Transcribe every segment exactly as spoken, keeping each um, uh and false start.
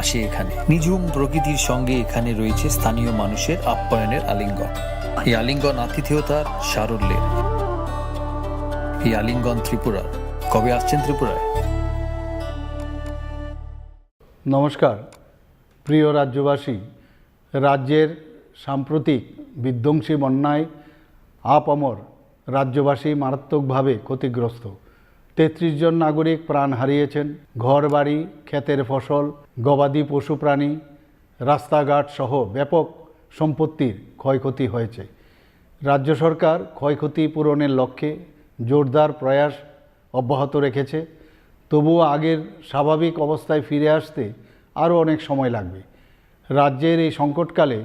সে এখানে নিঝুম প্রকৃতির সঙ্গে এখানে রয়েছে স্থানীয় মানুষের আপ্যায়নের আলিঙ্গন। এই আলিঙ্গন আতিথেয়তার সারল্যের। এই আলিঙ্গন ত্রিপুরার। কবে আসছেন ত্রিপুরায়? নমস্কার, প্রিয় রাজ্যবাসী। রাজ্যের সাম্প্রতিক বিধ্বংসী বন্যায় আপামর রাজ্যবাসী মারাত্মকভাবে ক্ষতিগ্রস্ত। তেত্রিশ জন নাগরিক প্রাণ হারিয়েছেন। ঘরবাড়ি, ক্ষেতের ফসল, গবাদি পশুপ্রাণী, রাস্তাঘাট সহ ব্যাপক সম্পত্তির ক্ষয়ক্ষতি হয়েছে। রাজ্য সরকার ক্ষয়ক্ষতি পূরণের লক্ষ্যে জোরদার প্রয়াস অব্যাহত রেখেছে। তবুও আগের স্বাভাবিক অবস্থায় ফিরে আসতে আরও অনেক সময় লাগবে। রাজ্যের এই সংকটকালে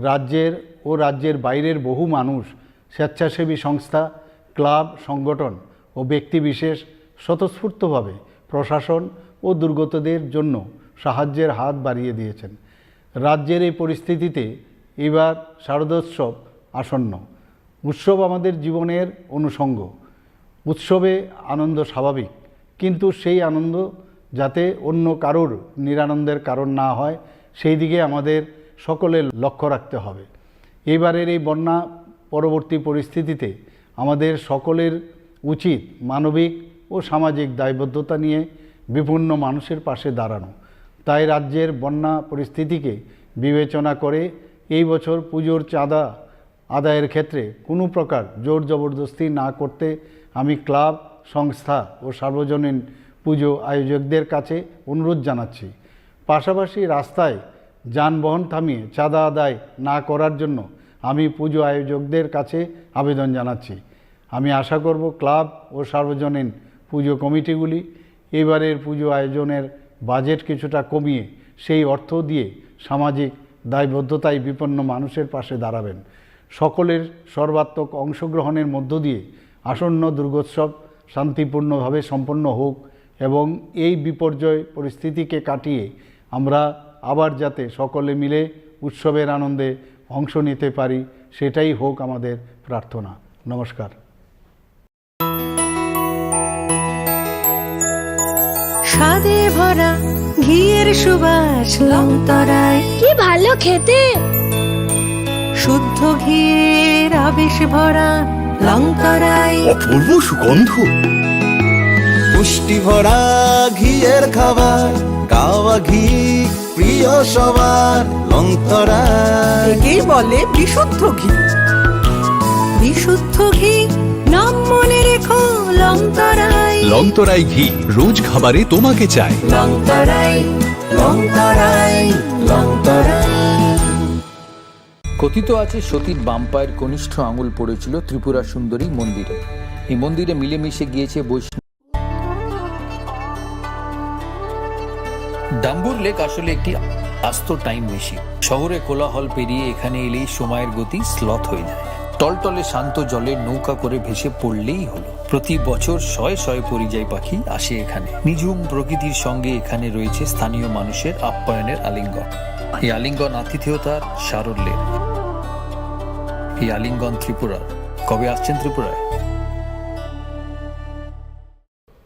রাজ্যের ও রাজ্যের বাইরের বহু মানুষ, স্বেচ্ছাসেবী সংস্থা, ক্লাব, সংগঠন ও ব্যক্তিবিশেষ স্বতঃস্ফূর্তভাবে প্রশাসন ও দুর্গতদের জন্য সাহায্যের হাত বাড়িয়ে দিয়েছেন। রাজ্যের এই পরিস্থিতিতে এবার শারদোৎসব আসন্ন। উৎসব আমাদের জীবনের অনুষঙ্গ। উৎসবে আনন্দ স্বাভাবিক, কিন্তু সেই আনন্দ যাতে অন্য কারোর নিরানন্দের কারণ না হয়, সেই দিকে আমাদের সকলের লক্ষ্য রাখতে হবে। এইবারের এই বন্যা পরবর্তী পরিস্থিতিতে আমাদের সকলের উচিত মানবিক ও সামাজিক দায়বদ্ধতা নিয়ে বিপন্ন মানুষের পাশে দাঁড়ানো। তাই রাজ্যের বন্যা পরিস্থিতিকে বিবেচনা করে এই বছর পুজোর চাঁদা আদায়ের ক্ষেত্রে কোনো প্রকার জোর জবরদস্তি না করতে আমি ক্লাব, সংস্থা ও সার্বজনীন পুজো আয়োজকদের কাছে অনুরোধ জানাচ্ছি। পাশাপাশি রাস্তায় যানবাহন থামিয়ে চাঁদা আদায় না করার জন্য আমি পুজো আয়োজকদের কাছে আবেদন জানাচ্ছি। আমি আশা করব ক্লাব ও সার্বজনীন পুজো কমিটিগুলি এবারের পুজো আয়োজনের বাজেট কিছুটা কমিয়ে সেই অর্থ দিয়ে সামাজিক দায়বদ্ধতায় বিপন্ন মানুষের পাশে দাঁড়াবেন। সকলের সর্বাত্মক অংশগ্রহণের মধ্য দিয়ে আসন্ন দুর্গোৎসব শান্তিপূর্ণভাবে সম্পন্ন হোক এবং এই বিপর্যয় পরিস্থিতিকে কাটিয়ে আমরা আবার যাতে সকলে মিলে উৎসবের আনন্দে অংশ নিতে পারি, সেটাই হোক আমাদের প্রার্থনা। নমস্কার। স্বাদে ভরা ঘিয়ের সুবাস লংতরায়। কি ভালো খেতে! শুদ্ধ ঘিয়ের আবেশ ভরা লংতরায়। অপূর্ব সুগন্ধ। পুষ্টি ভরা ঘিয়ের খাবার, কাওয়া ঘি প্রিয় সবার লংতরায়। একেই বলে বিশুদ্ধ ঘি। বিশুদ্ধ ঘি, নাম মনে রেখো লংতরায়। লংতরায় ঘি, রোজ খাবারে তোমাকে চাই। লংতরায়, লংতরায়, লংতরায়। কথিত আছে সতীর বাম পায়ের কনিষ্ঠ আঙুল পড়েছিল ত্রিপুরা সুন্দরী মন্দিরে। এই মন্দিরে মিলেমিশে গিয়েছে বৈষ্ণব। ডাম্বুর লেক আসলে একটি আস্ত টাইম মেশিন। শহরে কোলাহল পেরিয়ে এখানে এলেই সময়ের গতি স্লথ হয়ে যায়। টলটলে শান্ত জলে নৌকা করে ভেসে পড়লেই হলো। প্রতি বছর শয়ে শয়ে পরিযায়ী পাখি আসে এখানে। নিঝুম প্রকৃতির সঙ্গে এখানে রয়েছে স্থানীয় মানুষের আপ্যায়নের আলিঙ্গন। এই আলিঙ্গন আতিথেয়তার সারল্যের। এই আলিঙ্গন ত্রিপুরার। কবে আসছেন ত্রিপুরায়?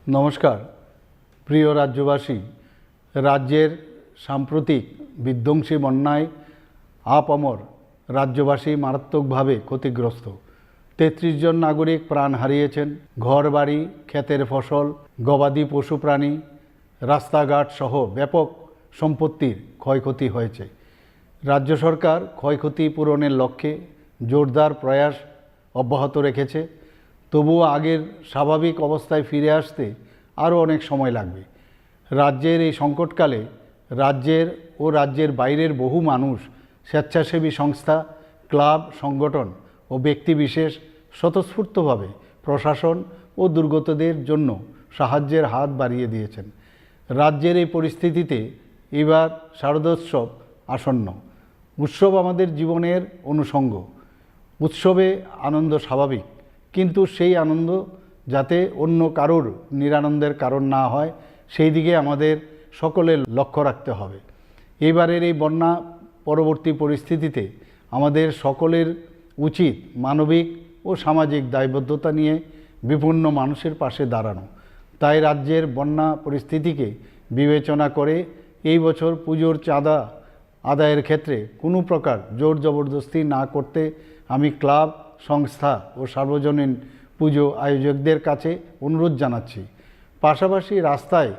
নমস্কার, প্রিয় রাজ্যবাসী। রাজ্যের সাম্প্রতিক বিধ্বংসী বন্যায় আপামর রাজ্যবাসী মারাত্মকভাবে ক্ষতিগ্রস্ত। তেত্রিশ জন নাগরিক প্রাণ হারিয়েছেন। ঘরবাড়ি, ক্ষেতের ফসল, গবাদি পশুপ্রাণী, রাস্তাঘাট সহ ব্যাপক সম্পত্তির ক্ষয়ক্ষতি হয়েছে। রাজ্য সরকার ক্ষয়ক্ষতি পূরণের লক্ষ্যে জোরদার প্রয়াস অব্যাহত রেখেছে। তবুও আগের স্বাভাবিক অবস্থায় ফিরে আসতে আরও অনেক সময় লাগবে। রাজ্যের এই সংকটকালে রাজ্যের ও রাজ্যের বাইরের বহু মানুষ, স্বেচ্ছাসেবী সংস্থা, ক্লাব, সংগঠন ও ব্যক্তিবিশেষ স্বতঃস্ফূর্তভাবে প্রশাসন ও দুর্গতদের জন্য সাহায্যের হাত বাড়িয়ে দিয়েছেন। রাজ্যের এই পরিস্থিতিতে এবার শারদোৎসব আসন্ন। উৎসব আমাদের জীবনের অনুষঙ্গ। উৎসবে আনন্দ স্বাভাবিক, কিন্তু সেই আনন্দ যাতে অন্য কারোর নিরানন্দের কারণ না হয়, সেই দিকে আমাদের সকলের লক্ষ্য রাখতে হবে। এইবারের এই বন্যা পরবর্তী পরিস্থিতিতে আমাদের সকলের উচিত মানবিক ও সামাজিক দায়বদ্ধতা নিয়ে বিপন্ন মানুষের পাশে দাঁড়ানো। তাই রাজ্যের বন্যা পরিস্থিতিকে বিবেচনা করে এই বছর পুজোর চাঁদা আদায়ের ক্ষেত্রে কোনো প্রকার জোর জবরদস্তি না করতে আমি ক্লাব, সংস্থা ও সার্বজনীন পুজো আয়োজকদের কাছে অনুরোধ জানাচ্ছি। পাশাপাশি রাস্তায়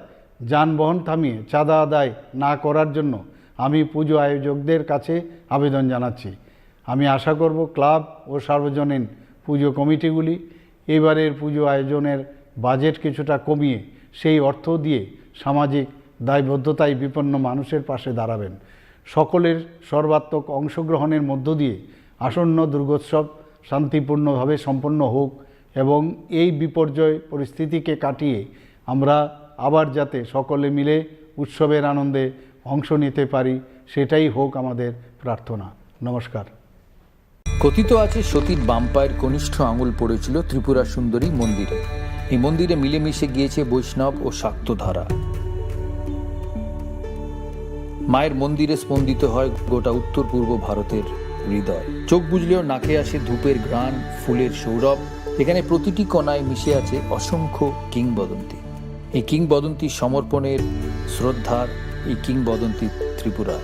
যানবাহন থামিয়ে চাঁদা আদায় না করার জন্য আমি পুজো আয়োজকদের কাছে আবেদন জানাচ্ছি। আমি আশা করব ক্লাব ও সার্বজনীন পুজো কমিটিগুলি এবারের পুজো আয়োজনের বাজেট কিছুটা কমিয়ে সেই অর্থ দিয়ে সামাজিক দায়বদ্ধতায় বিপন্ন মানুষের পাশে দাঁড়াবেন। সকলের সর্বাত্মক অংশগ্রহণের মধ্য দিয়ে আসন্ন দুর্গোৎসব শান্তিপূর্ণভাবে সম্পন্ন হোক এবং এই বিপর্যয় পরিস্থিতিকে কাটিয়ে আমরা আবার যাতে সকলে মিলে উৎসবের আনন্দে অংশ নিতে পারি, সেটাই হোক আমাদের প্রার্থনা। নমস্কার। কথিত আছে, সতীর বাম পায়ের কনিষ্ঠ আঙুল পড়েছিল ত্রিপুরা সুন্দরী মন্দিরে। এই মন্দিরে মিলেমিশে গিয়েছে বৈষ্ণব ও শাক্ত ধারা। মায়ের মন্দিরে স্পন্দিত হয় গোটা উত্তর পূর্ব ভারতের হৃদয়। চোখ বুজলেও নাকে আসে ধূপের ঘ্রাণ, ফুলের সৌরভ। এখানে প্রতিটি কণায় মিশে আছে অসংখ্য কিংবদন্তি। এই কিংবদন্তি সমর্পণের, শ্রদ্ধার, এই কিংবদন্তি ত্রিপুরার।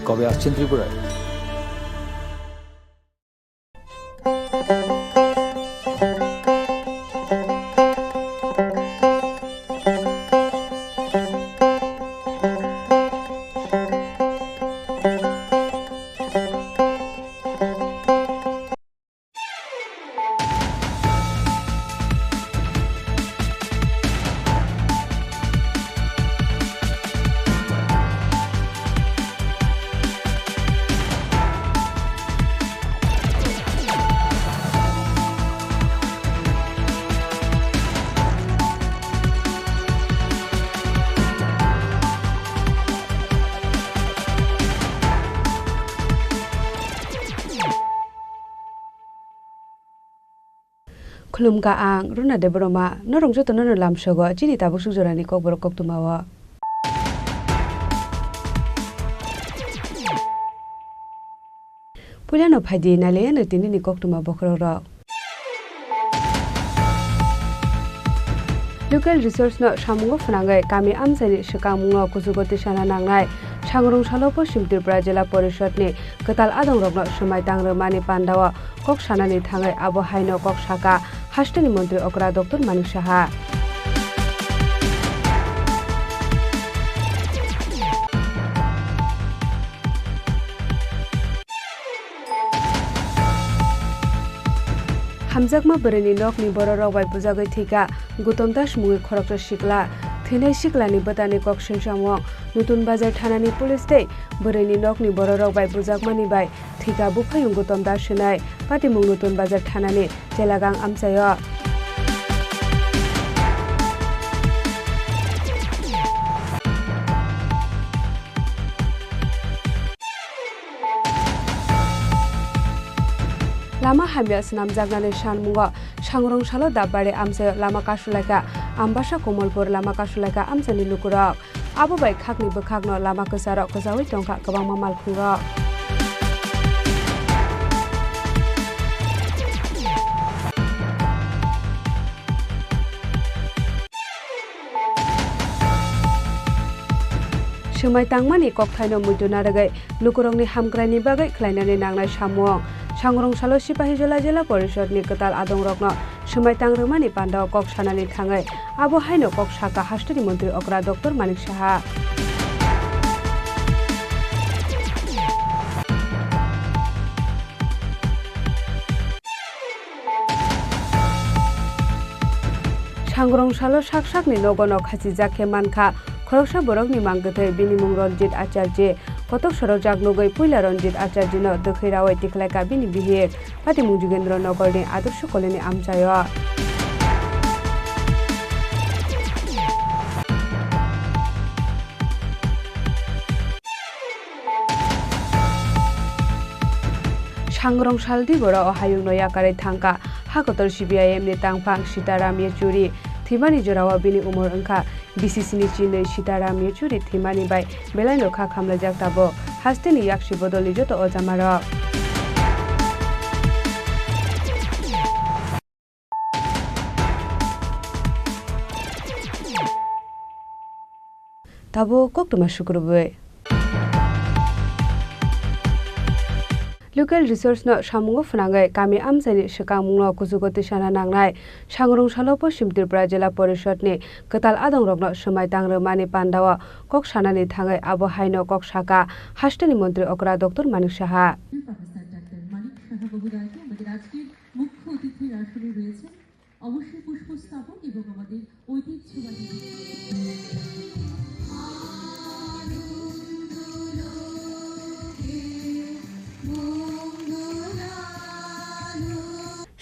কবে আসছেন ত্রিপুরায়? Khulumkha ang Runa Debbarma, norok jotono no lamsogo chini tabuk suk jorani kokborok koktwmao. Puilano phaidi nailaiyano tinini koktwma bokhorokrok. Local resource no samungo phwnangwi kami amchaini swkangmungo kuchugo tisana nangnai. Sangrong salo Poschim Tripura Jila Porishod ni kwtal adongrokno swmai tang rwmani pandao kok sanani thangwi abo haino kok saka hasteni montri okra Doctor Manik Saha. Hamjakma bwrwini nokni bororok bai bujagwi thwikha Gutom Das mungwi khoroksa sikla. Thwinai siklani bwtani kok swngchamung. Nutun Bazar thanani police tei bwrwini nokni bororok bai bujakmani bai thwikha buphayung Gutom Das hwnwi patimung Nutun Bazar thanani Chelagang amchaio. Lama hamya swnamjaknani sanmungo Sangrong salo Dabbari amchaio lama kasulaikha, Ambasa Komolpur lama kasulaikha amchaini lukurok. Abo bai khakni bwkhakno lama kwcharok kwchaui tongkha kwbangma malkhungrok. Swmai tangmani kokthaino muitu narwgwi lukurokni hamkraini bagwi khlainani nangnai samung. Sangrong salo Sipahijola Jila Porishodni kwtal adongrokno swmai tang rwmani pandao kok sanani thangwi abo haino kok sakha hasteni montri okra Doctor Manik Saha. Sangrong salo sak sakni nogo no khachijak khe mankha khoroksa borokni mang kwthwi, bini mung Ranjit Acharya. Kotok sorokjak nugwi puila Ranjit Acharya no dwkhwi raui tikhlaikha bini bihik. Patimung Jugendra Nagarni Adarsh Colony amchaio. Sangrong saldi boro o hayungno yakarwi thangkha Hakotor C P I M ni tangphang Sitaram Yechuri. Thwimani jorao bini umor wngkha B C C ni chinwi. Sitaram Yechuri thwimani bai belaino kha khamlaijak tabuk hasteni yaksi bodolni joto ojamarok. Tabuk koktwma sukrubwi. Local resource no samungo phwnangwi kami amchaini swkangmungno kuchugo tisana nangnai. Sangrong salo Poschim Tripura Jila Porishod ni kwtal adongrokno swmai tang rwmani pandao kok sanani thangwi abo haino kok saka hasteni montri okra Doctor Manik Saha. Pakistan doctor Manik Saha মহোদয়কে আমাদের আজকের মুখ্য অতিথির আসনে রয়েছেন অবশ্যই পুষ্পস্তবক এবং আমাদের ঐতিহ্যবাহী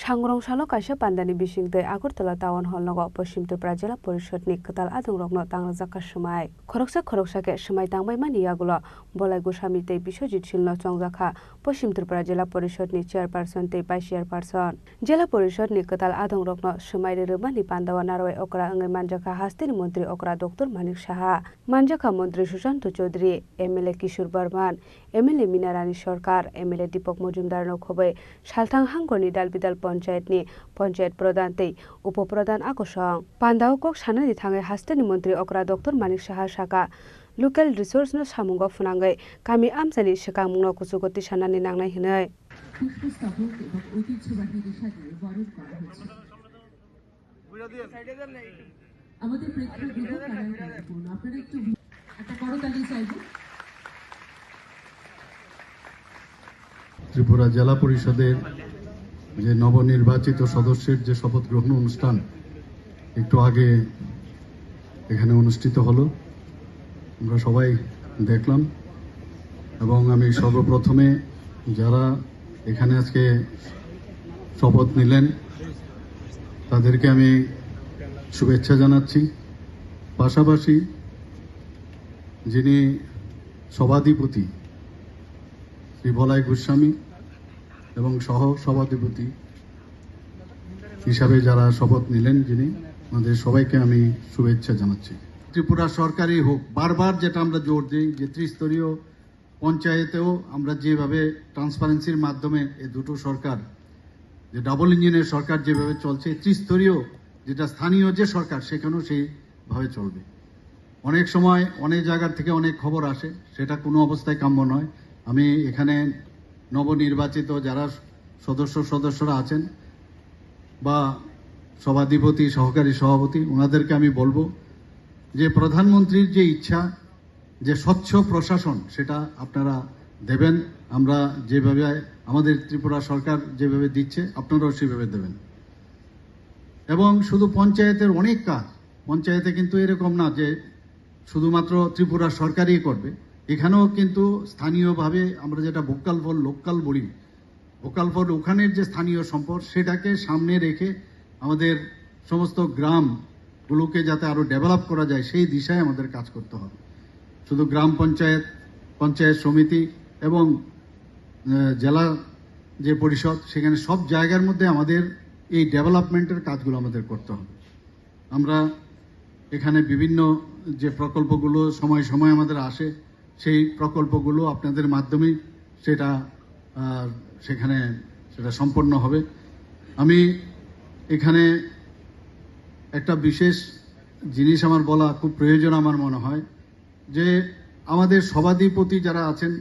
Sangrong salo kaisa pandani bising tei Agartala Town Hall nogo Poschim Tripura Jila Porishod ni kwtal adongrokno tang rwjakha swmai. Khoroksa khoroksa khe swmai tangbai mani yagulo Bolai Goswami tei Biswajit Sil no chongjakha Poschim Tripura Jila Porishod ni chairperson tei vice chairperson. Jila Porishod ni kwtal adongrokno swmai rwrwmani pandao narwai okra wngwi manjakha hasteni montri okra Doctor Manik Saha. Manjakha montri Sushanto Chaudhary, M L A Kishore Barman, M L A Mina Rani Sarkar, M L A Deepak Majumdar no khobwi salthang hangkorni dalbidal panchayat ni panchayat pradhan tei upo pradhan akosong. Pandao kok sanani thangwi hasteni montri okra Doctor Manik Saha saka, local resource no samungo phwnangwi kami amchaini swkangmungno kuchugo tisanani nangnai hwnwi. পুষ্পস্তবক এবং ঐতিহ্যবাহী রেশা দিয়ে বরণ করা হয়েছে। আমাদের প্রেক্ষাগৃহ কারায় কারায় পূর্ণ। আপনারা একটু একটা করতালি চাইব। ত্রিপুরা জেলা পরিষদের যে নবনির্বাচিত সদস্যের যে শপথ গ্রহণ অনুষ্ঠান একটু আগে এখানে অনুষ্ঠিত হলো, আমরা সবাই দেখলাম। এবং আমি সর্বপ্রথমে যারা এখানে আজকে শপথ নিলেন, তাদেরকে আমি শুভেচ্ছা জানাচ্ছি। পাশাপাশি যিনি সভাধিপতি শ্রী বলাই গোস্বামী এবং সহ সভাধিপতি হিসাবে যারা শপথ নিলেন যিনি, ওনাদের সবাইকে আমি শুভেচ্ছা জানাচ্ছি। ত্রিপুরা সরকারই হোক, বারবার যেটা আমরা জোর দিই যে ত্রিস্তরীয় পঞ্চায়েতেও আমরা যেভাবে ট্রান্সপারেন্সির মাধ্যমে এই দুটো সরকার, যে ডাবল ইঞ্জিনের সরকার যেভাবে চলছে, ত্রিস্তরীয় যেটা স্থানীয় যে সরকার, সেখানেও সেইভাবে চলবে। অনেক সময় অনেক জায়গার থেকে অনেক খবর আসে, সেটা কোনো অবস্থায় কাম্য নয়। আমি এখানে নবনির্বাচিত যারা সদস্য সদস্যরা আছেন বা সভাধিপতি, সহকারী সভাপতি, ওনাদেরকে আমি বলবো যে প্রধানমন্ত্রীর যে ইচ্ছা, যে স্বচ্ছ প্রশাসন, সেটা আপনারা দেবেন। আমরা যেভাবে, আমাদের ত্রিপুরা সরকার যেভাবে দিচ্ছে, আপনারাও সেভাবে দেবেন। এবং শুধু পঞ্চায়েতের অনেক কাজ, পঞ্চায়েতে কিন্তু এরকম না যে শুধুমাত্র ত্রিপুরা সরকারই করবে, এখানেও কিন্তু স্থানীয়ভাবে আমরা যেটা ভোকাল ফর লোকাল বলি, ভোকাল ফর ওখানের যে স্থানীয় সম্পদ, সেটাকে সামনে রেখে আমাদের সমস্ত গ্রামগুলোকে যাতে আরও ডেভেলপ করা যায়, সেই দিশায় আমাদের কাজ করতে হবে। শুধু গ্রাম পঞ্চায়েত, পঞ্চায়েত সমিতি এবং, আহ, জেলা যে পরিষদ, সেখানে সব জায়গার মধ্যে আমাদের এই ডেভেলপমেন্টের কাজগুলো আমাদের করতে হবে। আমরা এখানে বিভিন্ন যে প্রকল্পগুলো সময় সময় আমাদের আসে, সেই প্রকল্পগুলো আপনাদের মাধ্যমেই সেটা, আহ, সেখানে সেটা সম্পন্ন হবে। আমি এখানে একটা বিশেষ জিনিস আমার বলা খুব প্রয়োজন আমার মনে হয়, যে আমাদের সভাধিপতি যারা আছেন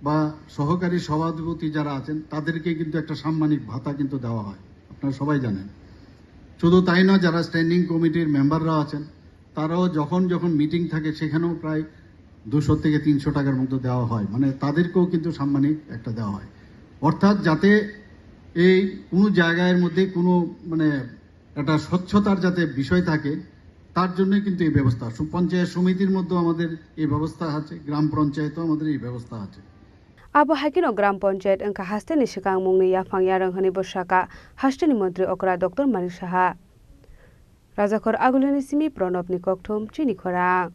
বা সহকারী সভাধিপতি যারা আছেন, তাদেরকে কিন্তু একটা সাম্মানিক ভাতা কিন্তু দেওয়া হয়, আপনারা সবাই জানেন। শুধু তাই নয়, যারা স্ট্যান্ডিং কমিটির মেম্বাররা আছেন, তারাও যখন যখন মিটিং থাকে, সেখানেও প্রায় দুশো থেকে তিনশো টাকার মতো দেওয়া হয়, মানে তাদেরকেও কিন্তু সাম্মানিক একটা দেওয়া হয়। অর্থাৎ যাতে এই কোনো জায়গার মধ্যে কোনো, মানে, একটা স্বচ্ছতার যাতে বিষয় থাকে, তার জন্যই কিন্তু এই ব্যবস্থা। সু-, পঞ্চায়েত সমিতির মধ্যেও আমাদের এই ব্যবস্থা আছে, গ্রাম পঞ্চায়েতও আমাদের এই ব্যবস্থা আছে। Abo hai kheno gram panchayat wngkha hasteni swkangmungni yaphang yarwng hwnwi bo sakha hasteni montri okra Doctor Manik Saha. Rajakhor Agulini simi Pranobni kokthum chini khorang.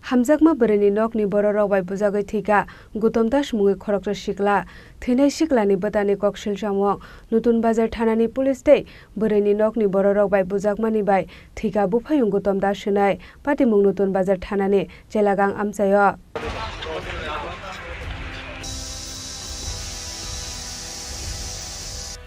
Hamjakma bwrwini nokni bororok bai bujagwi thwikha Gautam Das mungwi khoroksa sikla. Thwinai siklani bwtani kok silchamung Nutun Bazar thanani police tei bwrwini nokni bororok bai bujakmani bai thwikha buphayung Gautam Das hwnwi patimung Nutun Bazar thanani Chelagang amchaio.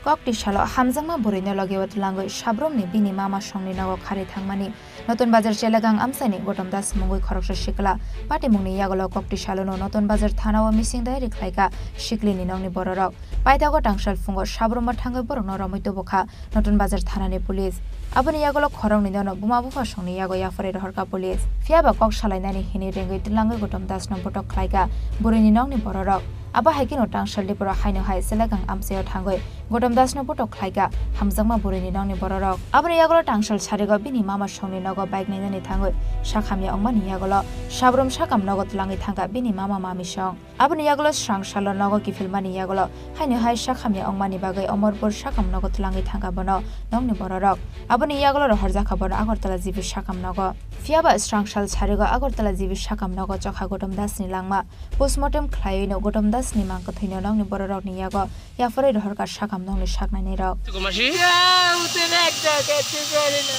Kokti salo hamjakma bwrwino logeo twlangwi sabrumni bini mama songni nogo kharwi thangmani. Notun Bazar Chelagang amchaini Gotom Das mungwi khoroksa sikla patimungni yagulo kokti salono Notun Bazar thanao mising diary khlaika siklini nokni bororok. Paithago tangsal phungo sabrumbo thangwi borokno romwi tubukha Notun Bazar thanani police. Aboni yagulo khoroknwi nono buma bupha songni yago yapharwi rohorkha police. Phiyaba kok salainani hinwi rengwi twlangwi Gotom Dasno botok khlaika bwrwini nokni bororok. Abo hai kheno tangsal diporo haino hai Chelagang amchaio thangwi Gotom Dasno botok khlaika hamjakma bwrwini nokni bororok. Aboni yagulo tangsal sarigo bini mama songni nogo bike nainani thangwi sakhamya wngmani yagulo sabrum sakam nogo twlangwi thangkha bini mama mami song. Aboni yagulo srang salo nogo kiphilmani yagulo haino hai sakhamya wngmani bagwi Omorpur sakam nogo twlangwi thangkha bono nokni bororok. Aboni yagulo rohorjakha bono Agartala G B sakam nogo. Phiyaba srang sal sarigo Agartala G B sakam nogo chokha Gotom Dasni langma. Postmortem khlaiwino Gotom Dasni mang kwthwino nokni bororokni yago yapharwi rohorkha sakam nokni saknainirok. Masi? Utere ekta kichu kori na.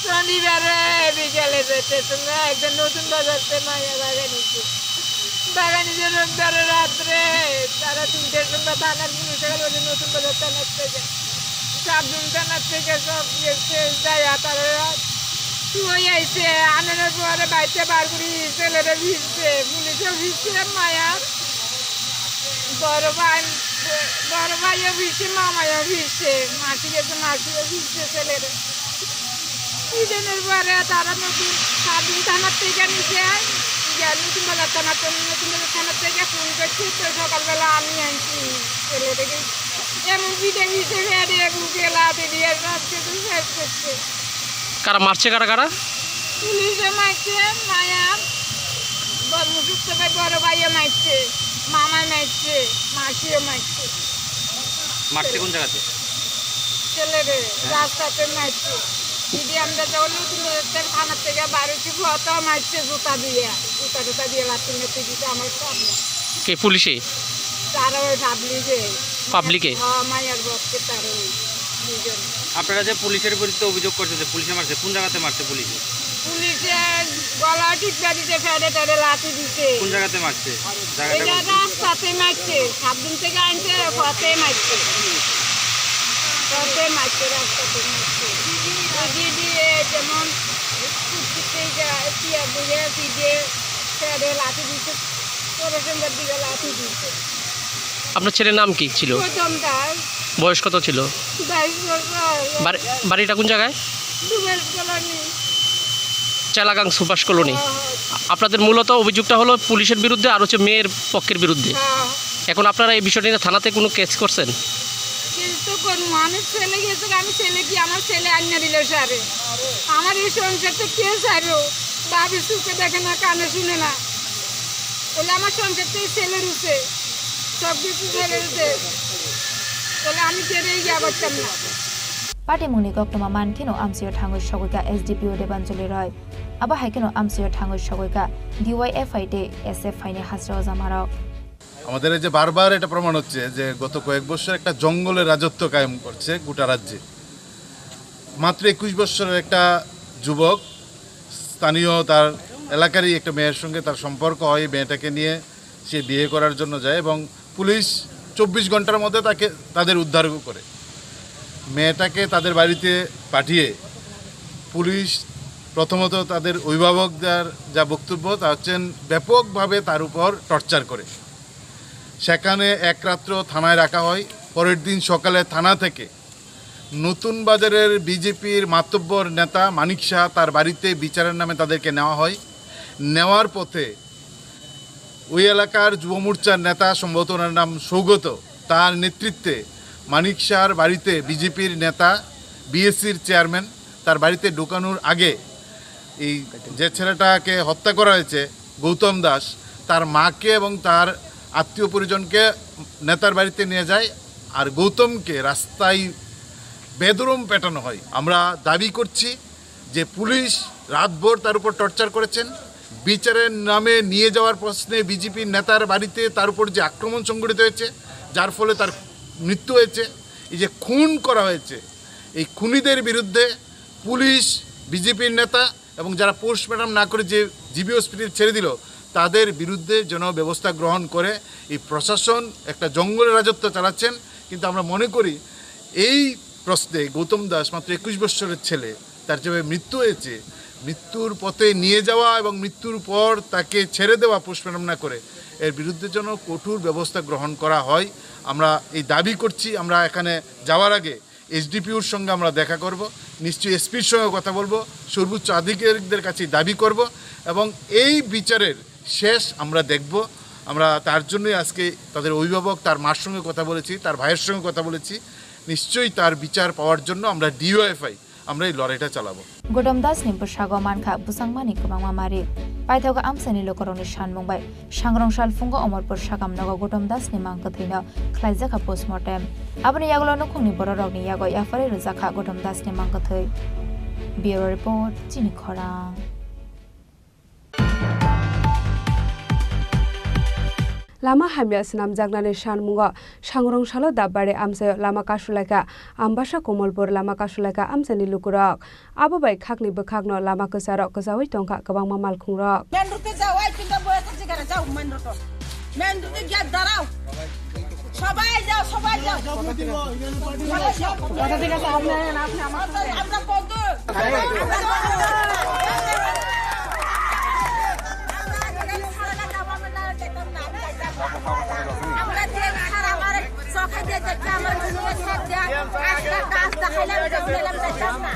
Sonibare bikale jete sunga ekta Notun Bazar te maya bagani ki. Bagani je robbar ratre tara tinte sunga thanar munu sagal bole Notun Bazar thanar tege. Sabdum thanar tege sob yekte jaya tara. Tuo yaise anene pore baite bar guri selere bhijse, police bhijse maya. Boro bhai, boro bhaiyo bhijse, mamayo bhijse, masiyo, masiyo bhijse selere. Idenor pore tara Notun Sabdum thanar tege nise, ya Notun Bazar thanar tege, Notun Bazar thanar tege phone korche, to sokalbela ami anchi selere. Emon bide bide bede buke late diye, sob kichu ses korche. কারা মারছে, কারা কারা? পুলিশে মারছে, মায়া, বড় মুসুক তো ভাই, বড় ভাইয়ে মারছে, মামায় মারছে, মাসিও মারছে। মারছে কোন জায়গাতে? ছেলেরে, হ্যাঁ। রাস্তাতে মারছে। দিদি, আমরা যখন নতুন থানা থেকে বাড়িতে, কত মারছে জুতা দিয়ে, জুতা টুতা দিয়ে লাথি মারছে দিদি আমার সামনে। কে পুলিশে? তারা ওই পাবলিকে। পাবলিকে? হ্যাঁ, মায়ের বক্সে তারা ওই দুজন। আপনারা যে পুলিশের বিরুদ্ধে অভিযোগ করছেন যে পুলিশে মারছে, কোন জায়গাতে মারছে পুলিশে? পুলিশে গলা টিপা দিছে, ফেরে টেরে লাথি দিছে। কোন জায়গাতে মারছে? জায়গাটা এটা বলুন। রাস্তাতে মারছে, সাত দিন থেকে আনছে, পথে মারছে। পথে মারছে, রাস্তাতে মারছে। ওই দিদি, এ, যেমন কুচিতে গা-, টিয়া বুঝে, ফিরে, ফেরে লাথি দিছে, পরেশচন্দ্রের দিকে লাথি দিছে। আপনার ছেলের নাম কি ছিল? গৌতম দাস। বয়স কত ছিল? বাইশ বছর। বাড়ি, বাড়িটা কোন জায়গায়? ডুবেল কলোনি। চেলাগাং সুভাষ কলোনি। হ্যাঁ, হ্যাঁ। আপনাদের মূলত অভিযোগটা হলো পুলিশের বিরুদ্ধে আর হচ্ছে মেয়ের পক্ষের বিরুদ্ধে। হ্যাঁ। এখন আপনারা এই বিষয়টা নিয়ে থানাতে কোনো কেস করছেন? কেস তো করবো। আমি ছেলে গেছে, আমি ছেলে কি আমার ছেলে আন্না দিল সারে। আমার এই সংসারটা কে সারো? ভাবি চোখে দেখে না, কানে শুনে না। বলে আমার সংসারটা এই ছেলের উঠে। সব কিছু ছেলের উঠে। বলে আমি কেড়ে ইয়া করতাম না। Patimungni koktwma mankheno amchaio thangwi sogwikha S D P O Debanjali Roy. Abo hai kheno amchaio thangwi sogwikha D Y F I tei S F I ni hasra ojamarok. আমাদের এই যে বারবার এটা প্রমাণ হচ্ছে যে গত কয়েক বছর একটা জঙ্গলের রাজত্ব কায়েম করছে গোটা রাজ্যে। মাত্র একুশ বছরের একটা যুবক, স্থানীয় তার এলাকারই একটা মেয়ের সঙ্গে তার সম্পর্ক হয়, মেয়েটাকে নিয়ে সে বিয়ে করার জন্য যায় এবং পুলিশ চব্বিশ ঘন্টার মধ্যে তাকে, তাদের উদ্ধার করে। মেয়েটাকে তাদের বাড়িতে পাঠিয়ে পুলিশ প্রথমত তাদের অভিভাবকদের যা বক্তব্য, তা হচ্ছেন ব্যাপকভাবে তার উপর টর্চার করে। সেখানে এক রাত্র থানায় রাখা হয়। পরের দিন সকালে থানা থেকে নতুন বাজারের বিজেপির মাতব্বর নেতা মানিক শাহ তার বাড়িতে বিচারের নামে তাদেরকে নেওয়া হয়। নেওয়ার পথে ওই এলাকার যুব মোর্চার নেতা, সম্ভবত ওনার নাম সৌগত, তার নেতৃত্বে মানিক শাহর বাড়িতে বিজেপির নেতা, বিএসসির চেয়ারম্যান, তার বাড়িতে ঢোকানোর আগে এই যে ছেলেটাকে হত্যা করা হয়েছে, গৌতম দাস, তার মাকে এবং তার আত্মীয় পরিজনকে নেতার বাড়িতে নিয়ে যায়। আর গৌতমকে রাস্তায় বেদরম পেটানো হয়। আমরা দাবি করছি যে পুলিশ রাতভর তার উপর টর্চার করেছেন। বিচারের নামে নিয়ে যাওয়ার প্রশ্নে বিজেপির নেতার বাড়িতে তার উপর যে আক্রমণ সংঘটিত হয়েছে, যার ফলে তার মৃত্যু হয়েছে, এই যে খুন করা হয়েছে, এই খুনিদের বিরুদ্ধে পুলিশ, বিজেপির নেতা এবং যারা পোস্টমর্টম না করে যে জিবি হসপিটাল ছেড়ে দিল, তাদের বিরুদ্ধে যেন ব্যবস্থা গ্রহণ করে। এই প্রশাসন একটা জঙ্গলের রাজত্ব চালাচ্ছেন। কিন্তু আমরা মনে করি এই প্রশ্নে গৌতম দাস মাত্র একুশ বছরের ছেলে, তার যেভাবে মৃত্যু হয়েছে, মৃত্যুর পথে নিয়ে যাওয়া এবং মৃত্যুর পর তাকে ছেড়ে দেওয়া পোস্টমর্টম না করে, এর বিরুদ্ধে যেন কঠোর ব্যবস্থা গ্রহণ করা হয়। আমরা এই দাবি করছি। আমরা এখানে যাওয়ার আগে এসডিপিওর সঙ্গে আমরা দেখা করব, নিশ্চয়ই এসপির সঙ্গে কথা বলবো, সর্বোচ্চ আধিকারিকদের কাছে দাবি করব এবং এই বিচারের শেষ আমরা দেখব। আমরা তার জন্যই আজকে তাদের অভিভাবক, তার মার সঙ্গে কথা বলেছি, তার ভাইয়ের সঙ্গে কথা বলেছি। নিশ্চয়ই তার বিচার পাওয়ার জন্য আমরা ডিওয়াইএফআই, আমরা এই লড়াইটা চালাবো। Gautam Das ni bwsago mankha bwsangmani kwbangma mari. Paithago amchaini lukurokni sanmung bai Sangrong salphungo Omorpur sakam nogo Gautam Das ni mang kwthwino khlaijakha postmortem. Aboni yagulo nukhungni bororokni yago yapharwi rwjakha Gautam Das ni mang kwthwi. Bureau Report, Chini Khorang. Lama hamya swnamjaknani sanmungo Sangrong salo Dabbari amchaio lama kasulaikha, Ambasa Komolpur lama kasulaikha amchaini lukurok. Abo bai khakni bwkhakno lama kwcharok kwchaui tongkha kwbangma malkhungrok. Main road-e jao, ai tinta boya sa chigara jao, main road-o. Main road-e giya darao. সবাই যাও, সবাই যাও। কথা ঠিক আছে, আপনি আহেন, আপনি আমার সাথে। আমরা কত? আমরা যে স্যার আমার চোখে দিয়ে দেখতে আমার জুনিয়র স্যার যে আজকে কাজ দেখাইলাম, দেখলাম, দেখলাম না।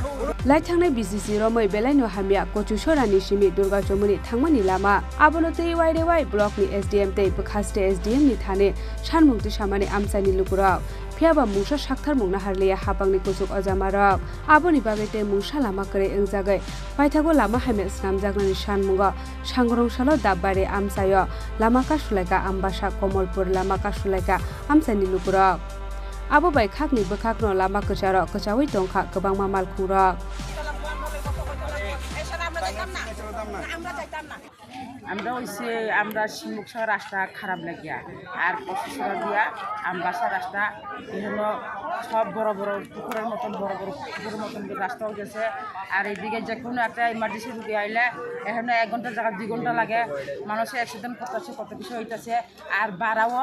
Laithangnai B C C romwi belaino hamya Kochusorani simi Durga Chomoni thangmani lama. Abono tei wairewai blockni S D M tei bwkhaste S D M ni thani sanmung tisamani amchaini lukurok. Phiyaba mungsa saktharmung naharliya hapangni kuchuk ojamarok. Aboni bagwi tei mungsa lama kwrwi wngjagwi paithago lama hamya swnamjaknani sanmungo Sangrong salo Dabbari amchaio lama kasulaikha Ambasa Komolpur lama kasulaikha amchaini lukurok. Abo bai khakni bwkhakno lama kwcharok kwchaui tongkha kwbangma malkhungrok. আমরা হইছে, আমরা শিমুকসহ রাস্তা খারাপ লাগিয়া, আর প্রশাসন দিয়া আমবাসা রাস্তা এখানে সব বড় বড় পুকুরের মতন, বড় বড় পুকুরের মতন রাস্তাও গেছে। আর এইদিকে যে কোনো একটা ইমার্জেন্সি রুগী আইলে এখানে এক ঘন্টা জায়গা দুই ঘন্টা লাগে, মানুষের অ্যাক্সিডেন্ট করতেছে, কত কিছু হইতেছে। আর ভাড়াও,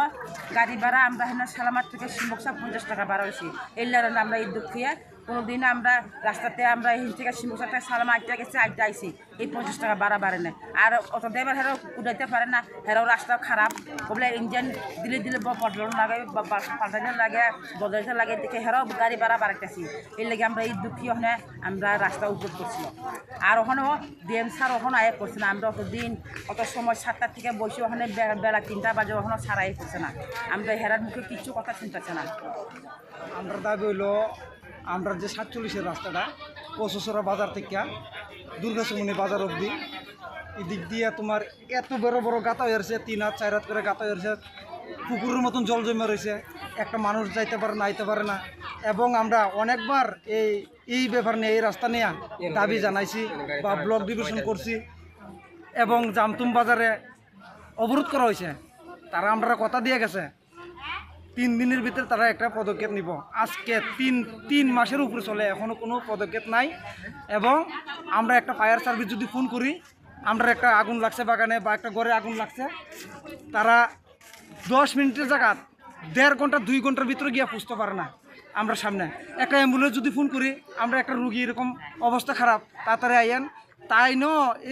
গাড়ি ভাড়া আমরা এখানে সালামার থেকে শিমুকসা পঞ্চাশ টাকা ভাড়া হয়েছে। এই কারণে আমরা এই দুঃখে কোনোদিন আমরা রাস্তাতে আমরা এই থেকে শিমুকসা থেকে সালামা আটটা গেছে, আটটা আইছি, এই পঞ্চাশ টাকা ভাড়া বাড়ে না। আর অটো ড্রাইভার হেরাও উঠাইতে পারে না, হেরাও রাস্তা খারাপ, বলে ইঞ্জিন দিলে দিলে ব-, বদলানো লাগে, বা-, বা-, পাল্টানো লাগে, বদলাইতে লাগে, দেখে হেরাও গাড়ি ভাড়া বাড়াইতেছি। এর লাগে আমরা এই দুঃখী হনে আমরা রাস্তা উপর করছি। আর ওখানেও ডিএম স্যার ওখানে আয় করছে না, আমরা অত দিন, অত সময় সাতটা থেকে বসে ওখানে বে-, বেলা তিনটা বাজে, ওখানে স্যার আয় করছে না, আমরা হেরার মুখে কিচ্ছু কথা শুনতেছে না। আমরা দাবি হইলো, আমরা যে সাতচল্লিশের রাস্তাটা কচুছড়া বাজার থেকে দুর্গা চৌমুহনী বাজার অবধি, এদিক দিয়ে তোমার এত বড় বড় গাঁথা হয়েছে, তিন হাত চার হাত করে গাঁথা হয়েছে, পুকুরের মতন জল জমে রয়েছে, একটা মানুষ যাইতে পারে না, আইতে পারে না। এবং আমরা অনেকবার এই, এই ব্যাপার নিয়ে, এই রাস্তা নিয়ে দাবি জানাইছি বা ব্লক ডিভিশন করছি এবং জামতুম বাজারে অবরোধ করা হয়েছে। তারা আমরা কথা দিয়ে গেছে, তিন দিনের ভিতরে তারা একটা পদক্ষেপ নিব। আজকে তিন, তিন মাসের উপরে চলে, এখনো কোনো পদক্ষেপ নাই। এবং আমরা একটা ফায়ার সার্ভিস যদি ফোন করি, আমরা একটা আগুন লাগছে বাগানে বা একটা ঘরে আগুন লাগছে, তারা দশ মিনিটের জায়গা দেড় ঘন্টা, দুই ঘন্টার ভিতরে গিয়া পৌঁছতে পারে না। আমরা সামনে একটা অ্যাম্বুলেন্স যদি ফোন করি, আমরা একটা রুগী এরকম অবস্থা খারাপ, তাড়াতাড়ি আইয়েন। তাই ন,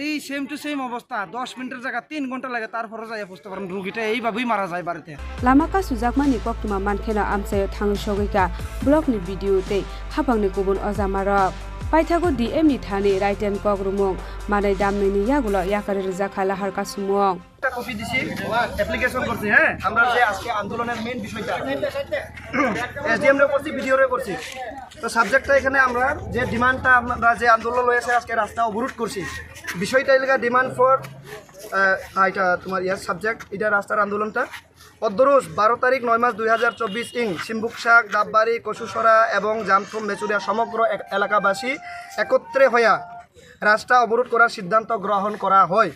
এই সেম টু সেম অবস্থা, দশ মিনিটের জায়গা তিন ঘন্টা লাগে, তারপরে যাইয়া পৌঁছতে পারেন। রুগীটা এইভাবেই মারা যায় বাড়িতে। Lama kasujakmani koktwma mankheno amchaio thangwi sogwikha blockni B D O tei haphangni kubun ojamarok. Paithago D M ni thani right and kok rwmung manai damnwini yagulo yakarwi rwjakha lahar kasumung. একটা কপি দিছি, অ্যাপ্লিকেশন করছি, হ্যাঁ, আমরা যে আজকে আন্দোলনের মেইন বিষয়টা এসডিএম রে করছি, বিডিও রে করছি। তো সাবজেক্টটা এখানে আমরা যে ডিমান্ডটা, আমরা যে আন্দোলন রয়েছে, আজকে রাস্তা অবরোধ করছি, বিষয়টা এলাকা ডিমান্ড ফর, এটা তোমার ইয়ার সাবজেক্ট, এটা রাস্তার আন্দোলনটা। অদ্যরোজ বারো তারিখ নয় মাস দুই হাজার চব্বিশ ইং সিম্বুকশাক, ডাববাড়ি, কচুছড়া এবং জামথুম মেচুরিয়া সমগ্র এক-, এলাকাবাসী একত্রে হইয়া রাস্তা অবরোধ করার সিদ্ধান্ত গ্রহণ করা হয়।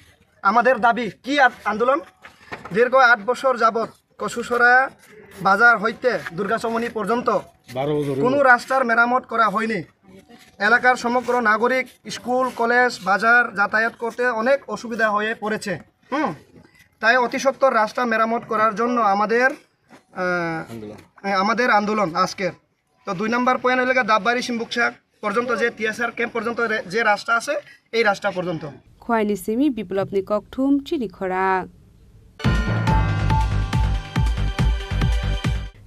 আমাদের দাবি কি? আ-, আন্দোলন দীর্ঘ আট বছর যাবত কচুছড়া বাজার হইতে দুর্গাচমনি পর্যন্ত বারো বছর কোনো হলো। রাস্তার মেরামত করা হয়নি। এলাকার সমগ্র নাগরিক স্কুল, কলেজ, বাজার যাতায়াত করতে অনেক অসুবিধা হয়ে পড়েছে। হুম, তাই অতি সত্বর রাস্তা মেরামত করার জন্য আমাদের আহ, আন্দোলন। হ্যাঁ, আমাদের আন্দোলন আজকের। তো দুই নাম্বার পয়েন্ট হইল গিয়ে ডাববাড়ি সিম্বুকশাক পর্যন্ত যে টিএসআর ক্যাম্প পর্যন্ত রে-, যে রাস্তা আছে, এই রাস্তা পর্যন্ত। Khwaini simi Biplopni kokthum chini khorang.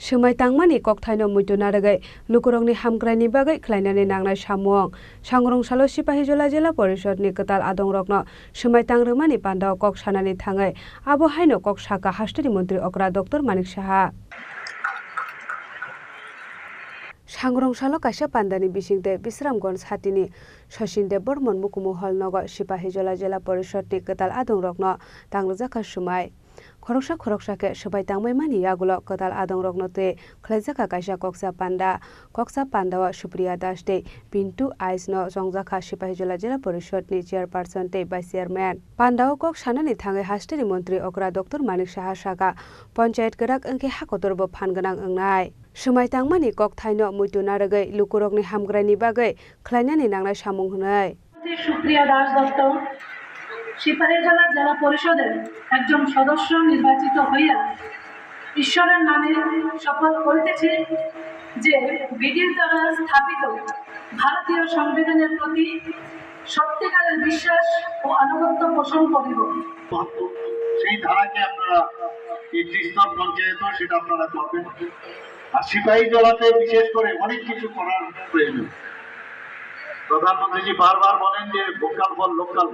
Swmai tangmani kokthaino muitu narwgwi lukurokni hamkraini bagwi khlainani nangnai samung. Sangrong salo Sipahijola Jela Porishodni kwtal adongrokno swmai tang rwmani pandao kok sanani thangwi abo haino kok sakha hasteni montri okra Doctor Manik Saha. Sangrong salo kaisa pandani bisingtwi Bisramganj hatini Sachin Debbarman mukumu hall nogo Sipahijola Jela Porishodni kwtal adongrokno tangrijak kha swmai. Khoroksa khoroksa khe swbai tangbai mani yagulo kwtal adongrokno twi khlaijakha kaisa koksa panda. Koksa pandao Supriya Das tei Pintu Ais no chongjakha Sipahijola Jela Porishodni chairperson tei vice chairman. Pandao kok sanani thangwi hasteni montri okra Doctor Manik Saha sakha, ponchayat kwrak wngkhe ha kotorbo phan gwnang wngnai. Swmai tangmani kokthaino muitu narwgwi lukurokni hamkraini bagwi khlainani nangnai samung hwnwi. Supriya Das Dotto, Sepahijala জেলা পরিষদের একজন সদস্য নির্বাচিত হইয়া ঈশ্বরের নামে শপথ করিতেছি যে বিধির দ্বারা স্থাপিত ভারতীয় সংবিধানের প্রতি সত্যিকারের বিশ্বাস ও আনুগত্য পোষণ করিব। সেই ধারাকে আপনারা এই ত্রিস্তর পঞ্চায়েতও সেটা আপনারা করবেন। আর সিপাহীজলাতে বিশেষ করে অনেক কিছু করার প্রয়োজন। প্রধানমন্ত্রীজি বারবার বলেন যে ভোকাল ফর লোকাল,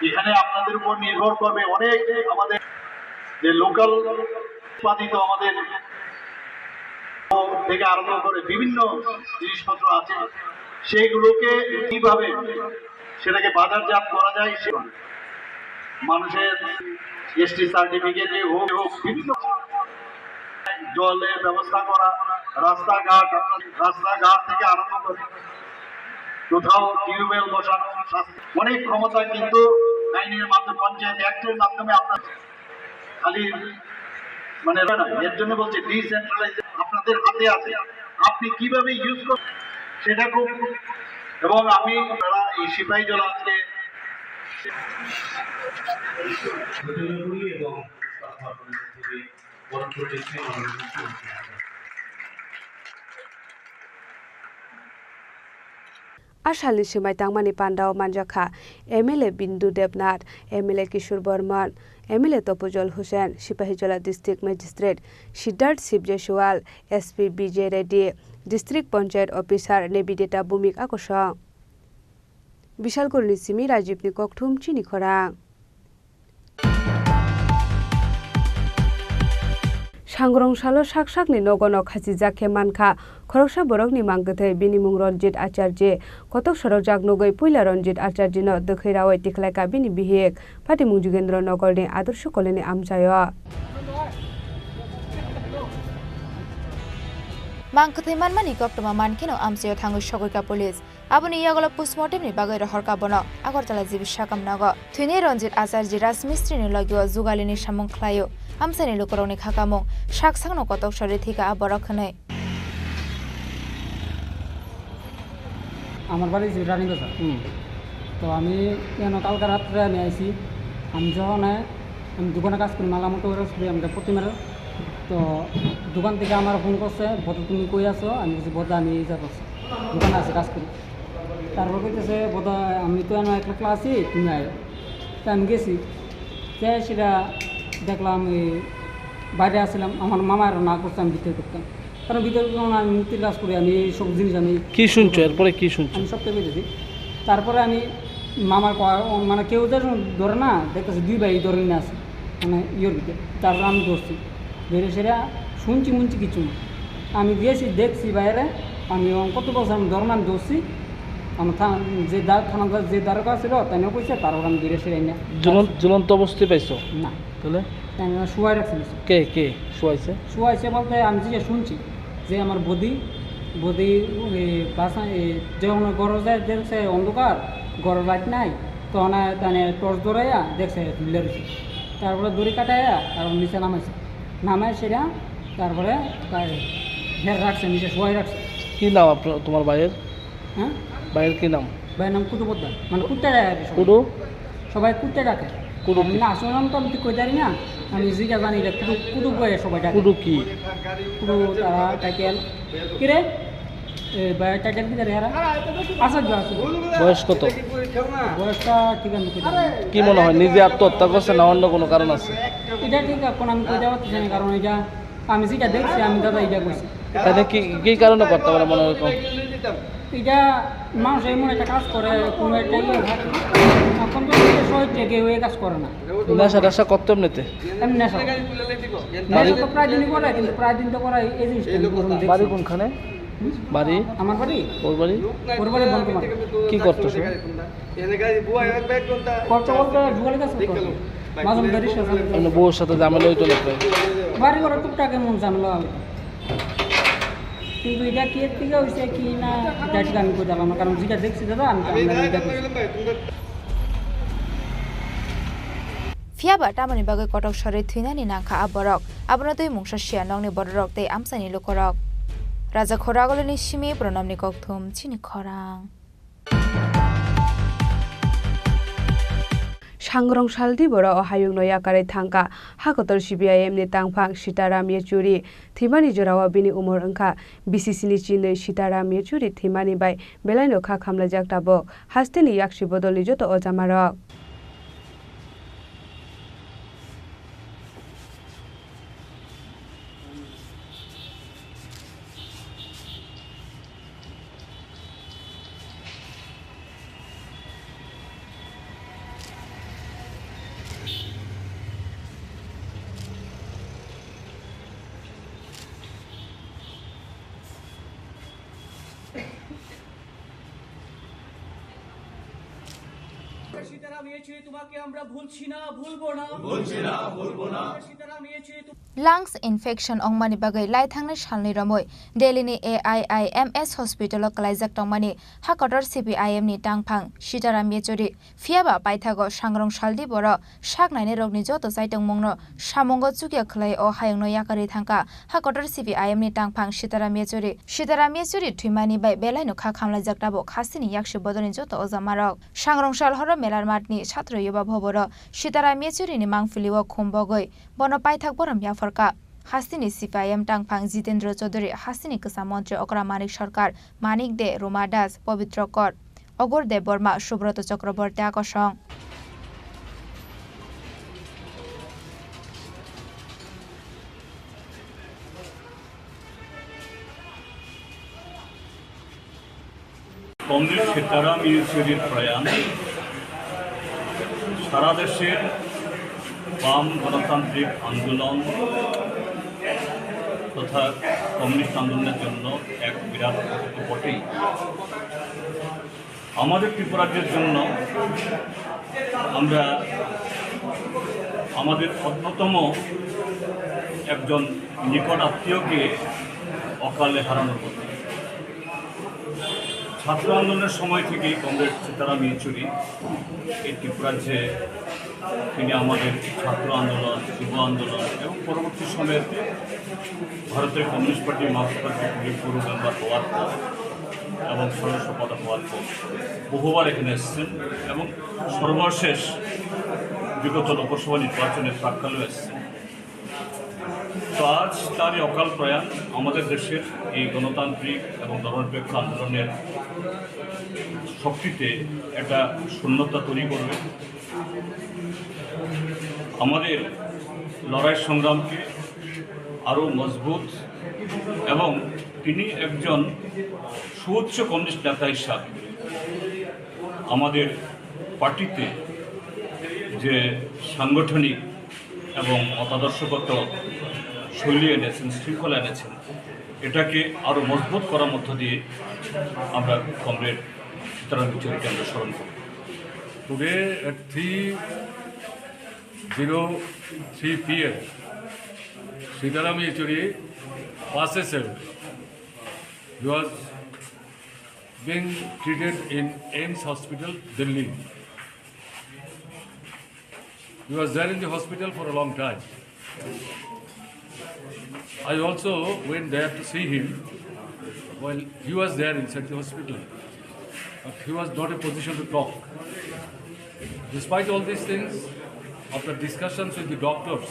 এখানে আপনাদের উপর নির্ভর করবে অনেক আমাদের যে লোকাল উৎপাদিত আমাদের থেকে আরম্ভ করে বিভিন্ন জিনিসপত্র আছে, সেইগুলোকে কিভাবে সেটাকে বাজারজাত করা যায়, সে মানুষের এসটি সার্টিফিকেটে হোক, হোক, বিভিন্ন জলের ব্যবস্থা করা, রাস্তাঘাট, আপনার রাস্তাঘাট থেকে আরম্ভ করে কোথাও টিউবওয়েল বসানো, স্বাস্থ্য, অনেক ক্ষমতা কিন্তু আইনের মাধ্যমে, পঞ্চায়েত অ্যাক্টের মাধ্যমে আপনার খালি মানে না, এর জন্য বলছি ডিসেন্ট্রালাইজ আপনাদের হাতে আছে, আপনি কিভাবে ইউজ করবেন সেটা খুব। এবং আমি তারা এই সিপাহীজলা আজকে A salni swmai tangmani pandao manjakha M L A Bindu Debnath, M L A Kishore Barman, M L A Topujol Hussain, Sipahijola District Magistrate Siddharth Sibjeshwal, S P Bijay Reddy, District Panchayat Officer Nebideta Bhumik akosong. Bishalkurni simi Rajibni kokthum chini khorang. Sangrong salo sak sakni nogo no khachijak khe mankha khoroksa borokni mang kwthwi, bini mung Ranjit Acharji. Kotok sorokjak nugwi puila Ranjit Acharji no dwkhwi rawi tikhlaikha bini bihik Patimung Jugendra Nogorni Adorsho Colony amchaio. Mang kwthwi manmani koktwma mankheno amchaio thangwi sogwikha police. Aboni yagulo postmortemni bagwi rohorkha bono Agartala G B sakam nogo. Thwinai Ranjit Acharji Rajmistrini logio jugalini samung khlaio. Amchaini lukurokni khakamung sak sakno kotok sori thwikha a borok hwnwi. আমার বাড়ি যে রানীবাজার। হুম। তো আমি কেন কালকে রাত্রে আমি আইছি, আমি যখন আই, আমি দোকানে কাজ করি, মালা মতো করে শুধু আমাদের প্রতিমার। তো দোকান থেকে আমার ফোন করছে, "বড় তুমি কই আছো?" আমি বলছি, "বড় আমি এই জায়গায় আছি, দোকানে আছি, কাজ করি।" তারপর কইতেছে, "বড় আমি তো এখন একলা আছি, তুমি আয়।" তো আমি গেছি, যে সেটা দেখলাম এই বাইরে আসলাম, আমার মামা আরো না করছে আমি ভিতরে করতাম, কারণ ভিতরে যখন আমি মূর্তির কাজ করি, আমি এই সব জিনিস আমি কি শুনছো? এরপরে কি শুনছো? আমি সবটাই বুঝেছি। তারপরে আমি মামার ক-, মানে কেউ যেন ধরে না, দেখতেছি দুই ভাই ধরে নিয়ে আছে, মানে ইয়ের ভিতরে। তারপরে আমি ধরছি, ধরে সেটা শুনছি মুনছি কিছু না। আমি গেছি, দেখছি বাইরে, আমি কত বছর আমি ধরে না, আমি ধরছি। আমার থা-, যে দা-, থানা যে দারোগা ছিল, তাই নিয়ে কইছে, তারপর আমি ধরে সেটা নিয়ে ঝুলন-, ঝুলন্ত অবস্থায় পাইছো? না। তাহলে? তাই আমি শুয়াই রাখছি নিচে। কে, কে শুয়াইছে? শুয়াইছে বলতে আমি যে শুনছি যে আমার বদি, বদি, এ, বাসা, এ, যখন ঘরে যায় দেখছে অন্ধকার, ঘরে লাইট নাই, তখন আর তানে টর্চ ধরাইয়া দেখছে ঝুলে রয়েছে। তারপরে দড়ি কাটাইয়া তারপর নিচে নামাইছে। নামাই সেটা তারপরে তাই ঘের রাখছে, নিচে শুয়াই রাখছে। কি নাম আপনার, তোমার ভাইয়ের? হ্যাঁ? ভাইয়ের কি নাম? ভাইয়ের নাম কুটু পোদ্দার, মানে কুট্টা যায় আর কি সবাই। কুটু? সবাই কুট্টা ডাকে। Kudu ki? Na, aswk naam to ami koi dari na. Ami jika jani de kudu, kudu boy sobai dari. Kudu ki? Kudu tara title. Kire? Eh, boy title ki dari hara? Aswk jo aswk. বয়স কত? বয়সটা ঠিক আমি কই দিই না। কি মনে হয়, নিজে আত্মহত্যা করছে না অন্য কোনো কারণ আছে? এটা ঠিক এখন আমি কই দেওয়া হচ্ছে না, কারণ এটা আমি যেটা দেখছি, আমি দাদা এটা করছি। তাহলে কি, কি কারণে করতে পারে মনে হয় এরকম? এটা মানুষ এমন একটা কাজ করে, কোনো একটা ইয়ে থাকে, এখন তো সহজ থেকে ওই কাজ করে না। নেশা টেশা করতো এমনিতে? এমনি নেশা। বাড়ি? নেশা তো প্রায় দিনই করে, কিন্তু প্রায় দিন তো করে এই জিনিসটা আমি প্রথম দেখছি। বাড়ি কোনখানে? বাড়ি? আমার বাড়ি? ওর বাড়ি? ওর বাড়ি বর্ধমান। কি করতো সে? করতে বলতে জুয়ালি কাজ করতো। মাঝে মধ্যে রিক্সা চালাতো। মানে বউর সাথে ঝামেলা হইতো না আপনার? বাড়ি ঘরে টুকটাক এমন ঝামেলা হয়। কিন্তু এটা কি এর থেকে হইছে কি না, এটা ঠিক আমি কই দিলাম না, কারণ যেটা দেখছি দাদা, আমি তো আমরা এটা করছি। Phiya ba tamoni bagwi kotok sori thwinani nangkha a borok? Abono twi mungsa sia nokni bororok tei amchaini lukurok. Raja Khoragulini simi Pronomni kokthum chini khorang. Sangrong saldi boro o hayungno yakarwi thangkha. Hakotor C P I M ni tangphang Sitaram Yechuri thwimani jorao bini umor wngkha bisi sni chinwi. Sitaram Yechuri thwimani bai belaino kha khamlaijak tabuk hasteni yaksi bodolni joto ojamarok. Sitaram ইয়েচুরি, তোমাকে আমরা ভুলছি না, ভুলবো না। ভুলছি না, ভুলবো না। সীতারাম Yechury, Lungs infection wngmani bagwi laithangnai salni romwi Delhi ni A I I M S hospital o kwlaijak tongmani hakotor C P I M ni tangphang Sitaram Yechuri. Phiya ba paithago sangrong saldi boro sak nainai rokni joto chaitongmungno samungo chukya khwlai o hayungno yakarwi thangkha hakotor C P I M ni tangphang Sitaram Yechuri. Sitaram Yechuri thwimani bai belaino kha khamlaijak tabuk hasteni yaksi bodolni joto ojamarok. Sangrong sal horo Melar Math ni Satro Yuba Bhoboro Sitaram Yechuri ni mangpili o khum bogwi bono paithak borom yapharkha. Hasteni C P I M tangphang Jitendra Chaudhary, hasteni kwcham montri Okra Manik Sarkar, Manik De, Ruma Das, Pobitro Kor, Ogur Debbarma, Subroto Chakraborty akosong. Comrade Sitaram ইয়েচুরির প্রয়াণ সারা দেশের বাম গণতান্ত্রিক আন্দোলন তথা কমিউনিস্ট আন্দোলনের জন্য এক বিরাট ক্ষতি তো বটেই। আমাদের ত্রিপুরাজ্যের জন্য আমরা আমাদের অন্যতম একজন নিকট আত্মীয়কে অকালে হারানোর মতো। ছাত্র আন্দোলনের সময় থেকেই কমরেড সীতারাম ইয়েচুরি এই ত্রিপুরাজ্যে তিনি আমাদের ছাত্র আন্দোলন, যুব আন্দোলন এবং পরবর্তী সময়ে ভারতের কমিউনিস্ট পার্টি, মার্কসবাদী পলিটব্যুরো মেম্বার হওয়ার পর এবং সদস্য পদ হওয়ার পর বহুবার এখানে এসেছেন এবং সর্বশেষ বিগত লোকসভা নির্বাচনের প্রাক্কালেও এসেছেন। তো আজ তার এই অকাল প্রয়াণ আমাদের দেশের এই গণতান্ত্রিক এবং ধর্মনিরপেক্ষ আন্দোলনের শক্তিতে একটা শূন্যতা তৈরি করবে। আমাদের লড়াই সংগ্রামকে আরও মজবুত এবং তিনি একজন সুউচ্চ কমিউনিস্ট নেতা হিসাবে আমাদের পার্টিতে যে সাংগঠনিক এবং মতাদর্শগত শৈলী এনেছেন, শৃঙ্খলা এনেছেন, এটাকে আরও মজবুত করার মধ্য দিয়ে আমরা কমরেড সীতারাম ইয়েচুরিকে আমরা স্মরণ করব। Today at three zero three P M, Sitaram Yechury passes away. He was being treated in AIIMS Hospital, Delhi. He was there in the hospital for a long time. I also went there to see him while he was there inside the hospital. But he was not in position to talk. Despite all these things, After discussions with the doctors,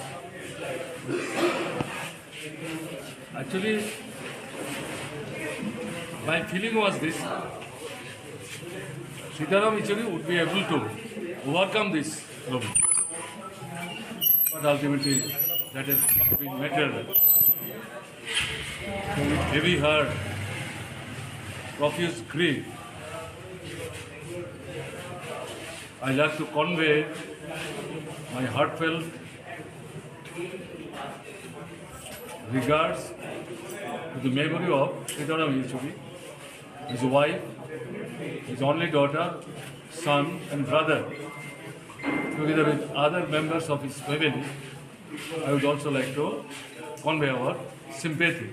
actually, my feeling was this, Sitaram Yechury would be able to overcome this problem. But ultimately, that has not been met. With heavy heart, profuse grief, I like to convey my heartfelt regards to the memory of Sitaram Yechury, his wife, his only daughter, son and brother, together with other members of his family. I would also like to convey our sympathy.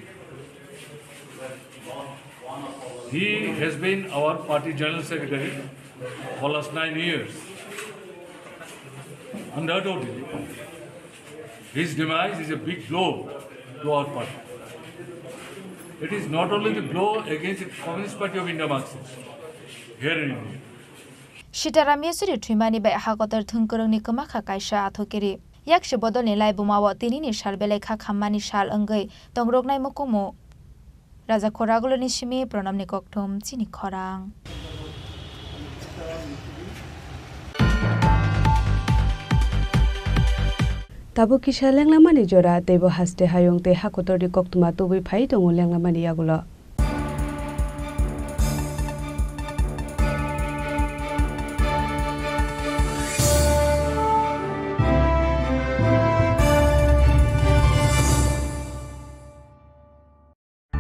He has been our party general secretary for last nine years. Undoubtedly, his demise is a big blow to our party. It is not only the blow against the Communist Party of India Marxist here in India. Sitaram Yechury thwimani bai hakotor thwngkwrwngni kwmakha kaisa athukiri. Yakse bodolni laibumao tinini sal belai kha khammani sal wngwi tongroknai mukumu. Raja Khoraguloni simi Pranamni kokthum chini khorang. Tabuk kisa lenglamani jora, teibo haste hayung tei hakotorni koktwma tubui phai tongo lenglamani yagulo.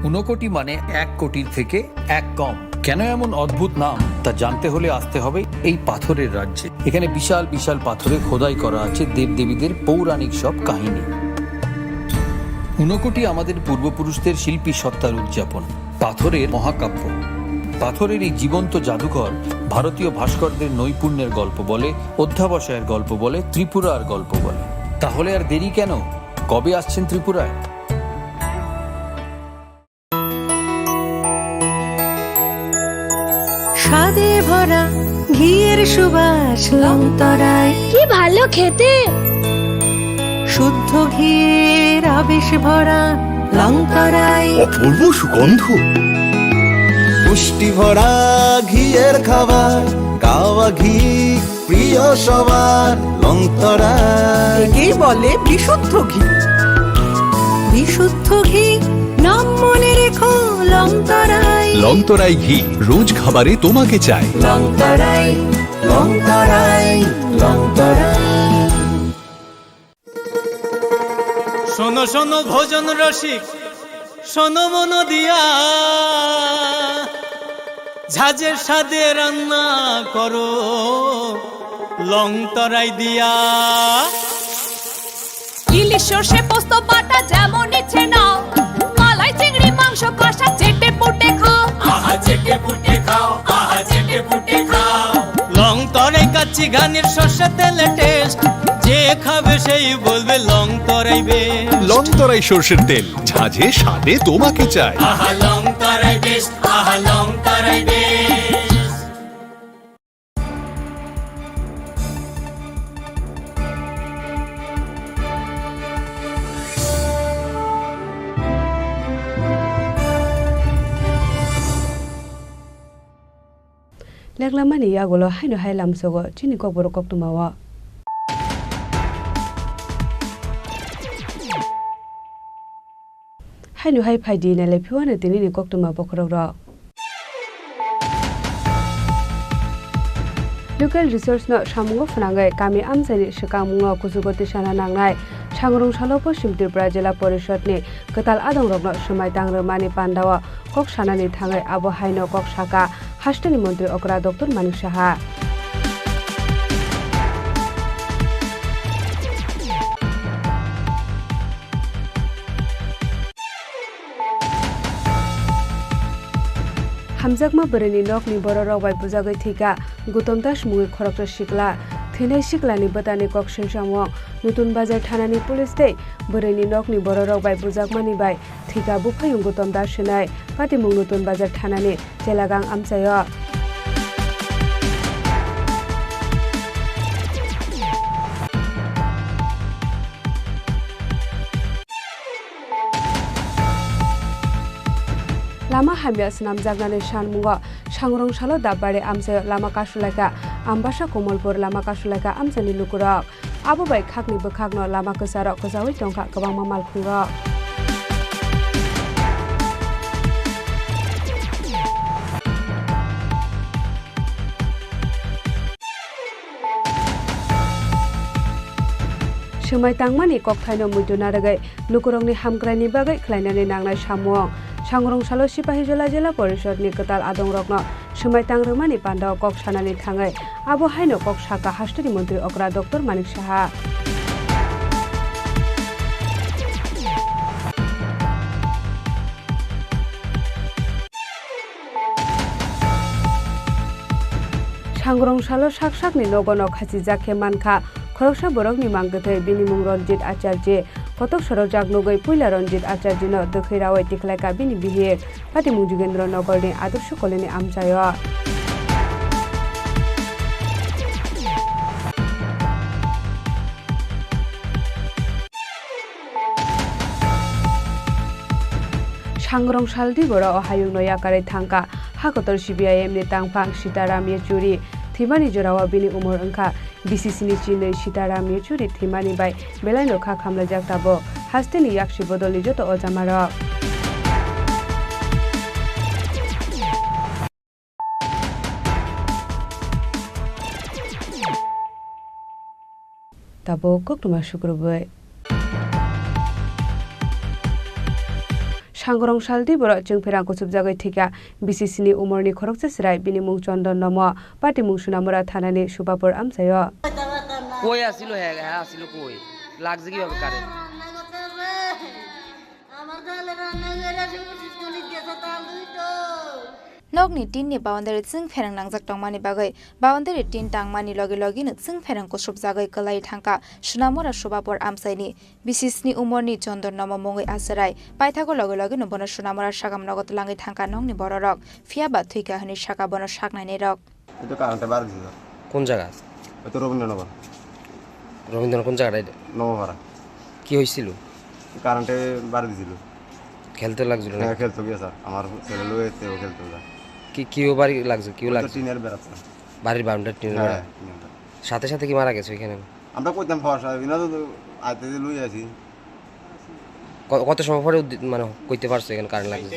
Unakoti মানে এক কোটির থেকে এক কম। কেন এমন অদ্ভুত নাম, তা জানতে হলে আসতে হবে এই পাথরের রাজ্যে। এখানে বিশাল বিশাল পাথরে খোদাই করা আছে দেবদেবীদের পৌরাণিক সব কাহিনী। ঊনকোটি আমাদের পূর্বপুরুষদের শিল্পী সত্তার উদযাপন, পাথরের মহাকাব্য। পাথরের এই জীবন্ত জাদুঘর ভারতীয় ভাস্করদের নৈপুণ্যের গল্প বলে, অধ্যাবসায়ের গল্প বলে, ত্রিপুরার গল্প বলে। তাহলে আর দেরি কেন? কবে আসছেন ত্রিপুরায়? স্বাদে ভরা ঘিয়ের সুবাস লংতরাই। কি ভালো খেতে। শুদ্ধ ঘিয়ের আবেশ ভরা লংতরাই। অপূর্ব সুগন্ধ। পুষ্টি ভরা ঘিয়ের খাবার, গাওয়া ঘি প্রিয় সবার লংতরাই। একেই বলে বিশুদ্ধ ঘি। বিশুদ্ধ ঘি, নাম মনে রেখো লংতরাই। লংতরাই ঘি, রোজ খাবারে তোমাকে চাই। লংতরাই, লংতরাই, লংতরাই। শোনো শোনো ভোজন রসিক, শোনো মন দিয়া, ঝাঁঝের স্বাদে রান্না করো লং তরাই দিয়া। ইলিশ সর্ষে পোস্ত বাটা যেমন ইচ্ছে নাও, মালাই চিংড়ি মাংস কষা চেটে পুটে খাও। আহা চেটে পুটে খাও, আহা চেটে পুটে খাও। লং তরাই কাচ্চি ঘানির সর্ষে তেলে টেস্ট, যে খাবে সেই বলবে লং তরাই বেস্ট। লং তরাই সর্ষের তেল, ঝাঁঝে স্বাদে তোমাকে চাই। আহা লং তরাই বেস্ট, আহা লং তরাই best. Leklamani yagulo haino hai lamsogo chini kokborok koktwmao. Haino hai phaidi nailai phiwano tinini koktwma bokhorokrok. Local resource no samungo phwnangwi kami amchaini swkangmungo kuchugo tisana nangnai. Sangrong salo Poschim Tripura Jila Porishod ni kwtal adongrokno swmai tang rwmani pandao kok sanani thangwi abo haino kok saka hasteni montri okra Doctor Manik Saha. Hamjakma bwrwini nokni bororok bai bujagwi thwikha Gutom Das mungwi khoroksa sikla. Thwinai siklani bwtani kok swngchamung Nutun Bazar thanani police tei bwrwini nokni bororok bai bujakmani bai thwikha buphayung Gutom Das hinwi patimung Nutun Bazar thanani Chelagang amchaio. Lama hamya swnamjaknani sanmungo Sangrong salo Dabbari amchaio lama kasulaikha, Ambasa Komolpur lama kasulaikha amchaini lukurok. Abo bai khakni bwkhakno lama kwcharok kwchaui tongkha kwbangma malkhungrok. Swmai tangmani kokthaino muitu narwgwi lukurokni hamkraini bagwi khlainani nangnai samung. Sangrong salo Sipahijola Jila Porishodni kwtal adongrokno swmai tang rwmani pandao kok sanani thangwi abo haino kok sakha hasteni montri okra Doctor Manik Saha. Sangrong salo sak sakni nogo no khachijak khe mankha khoroksa borokni mang kwthwi, bini mung Ranjit Acharya. Kotok sorojak nugwi puila Ranjit Acharya no dwkhwi raui tikhlaikha bini bihik. Patimung Jugendra Nagarni Adarsh Colony amchaio. Sangrong sal Diboro o hayungno yakarwi thangkha ha kotor C P I M ni tangphang Sitaram Yechury. Thwimani jorao bini umor wngkha bisi sni chinwi. Sitaram Yechury thwimani bai belaino kha khamlaijak tabuk hasteni yaksi bodolni joto ojamarok. Tabuk koktwma sukrubwi. Sangrong sal Diboro chwngpherang kuchupjagwi thwikha bisi sni umorni khoroksa chwrai, bini mung Chondon Nomo, patimung Sunamura thanani Subapur amchaio. কই আছিল হে, হে আছিল কই? লাগছে কিভাবে current? Nokni tinni boundary chwngpherang nangjak tongmani bagwi boundary tin tangmani logi logino chwngpherang kusupjagwi kwlaiwi thangkha Sunamura Subapur amchaini bisi sni umorni Chondon Nomo mungwi achwrai. Paithago logi logino bono Sunamura sagamnogo twlangwi thangkha nokni bororok, phiyaba thwikha hwnwi sakha bono saknainairok. এটা কারেন্টে বার দিছিল। কোন জায়গা? এটা রবীন্দ্রনগর। রবীন্দ্রনগর কোন জায়গাটা এটা? নবপাড়া। কি হয়েছিল? কারেন্টে বার দিছিল। খেলতে লাগছিল না? হ্যাঁ, খেলতে গিয়ে স্যার, আমার ছেলে লয়ে এসে ও খেলতে যায়। কি, কি ও বাড়ি লাগছে? কি ও ওই তো লাগছে? টিনের বেড়া, স্যার। বাড়ির বারান্দার টিনের হ্যাঁ, বেড়া? টিনের বেড়া। সাথে সাথে কি মারা গেছে ওইখানে? আমরা কইতাম, ফর্সা, এগুলো তো আইতে যে লই আছি। ক-, কত সময় পরে উদ্দি-, মানে, কইতে পারছো এখানে কারেন্ট লাগছে?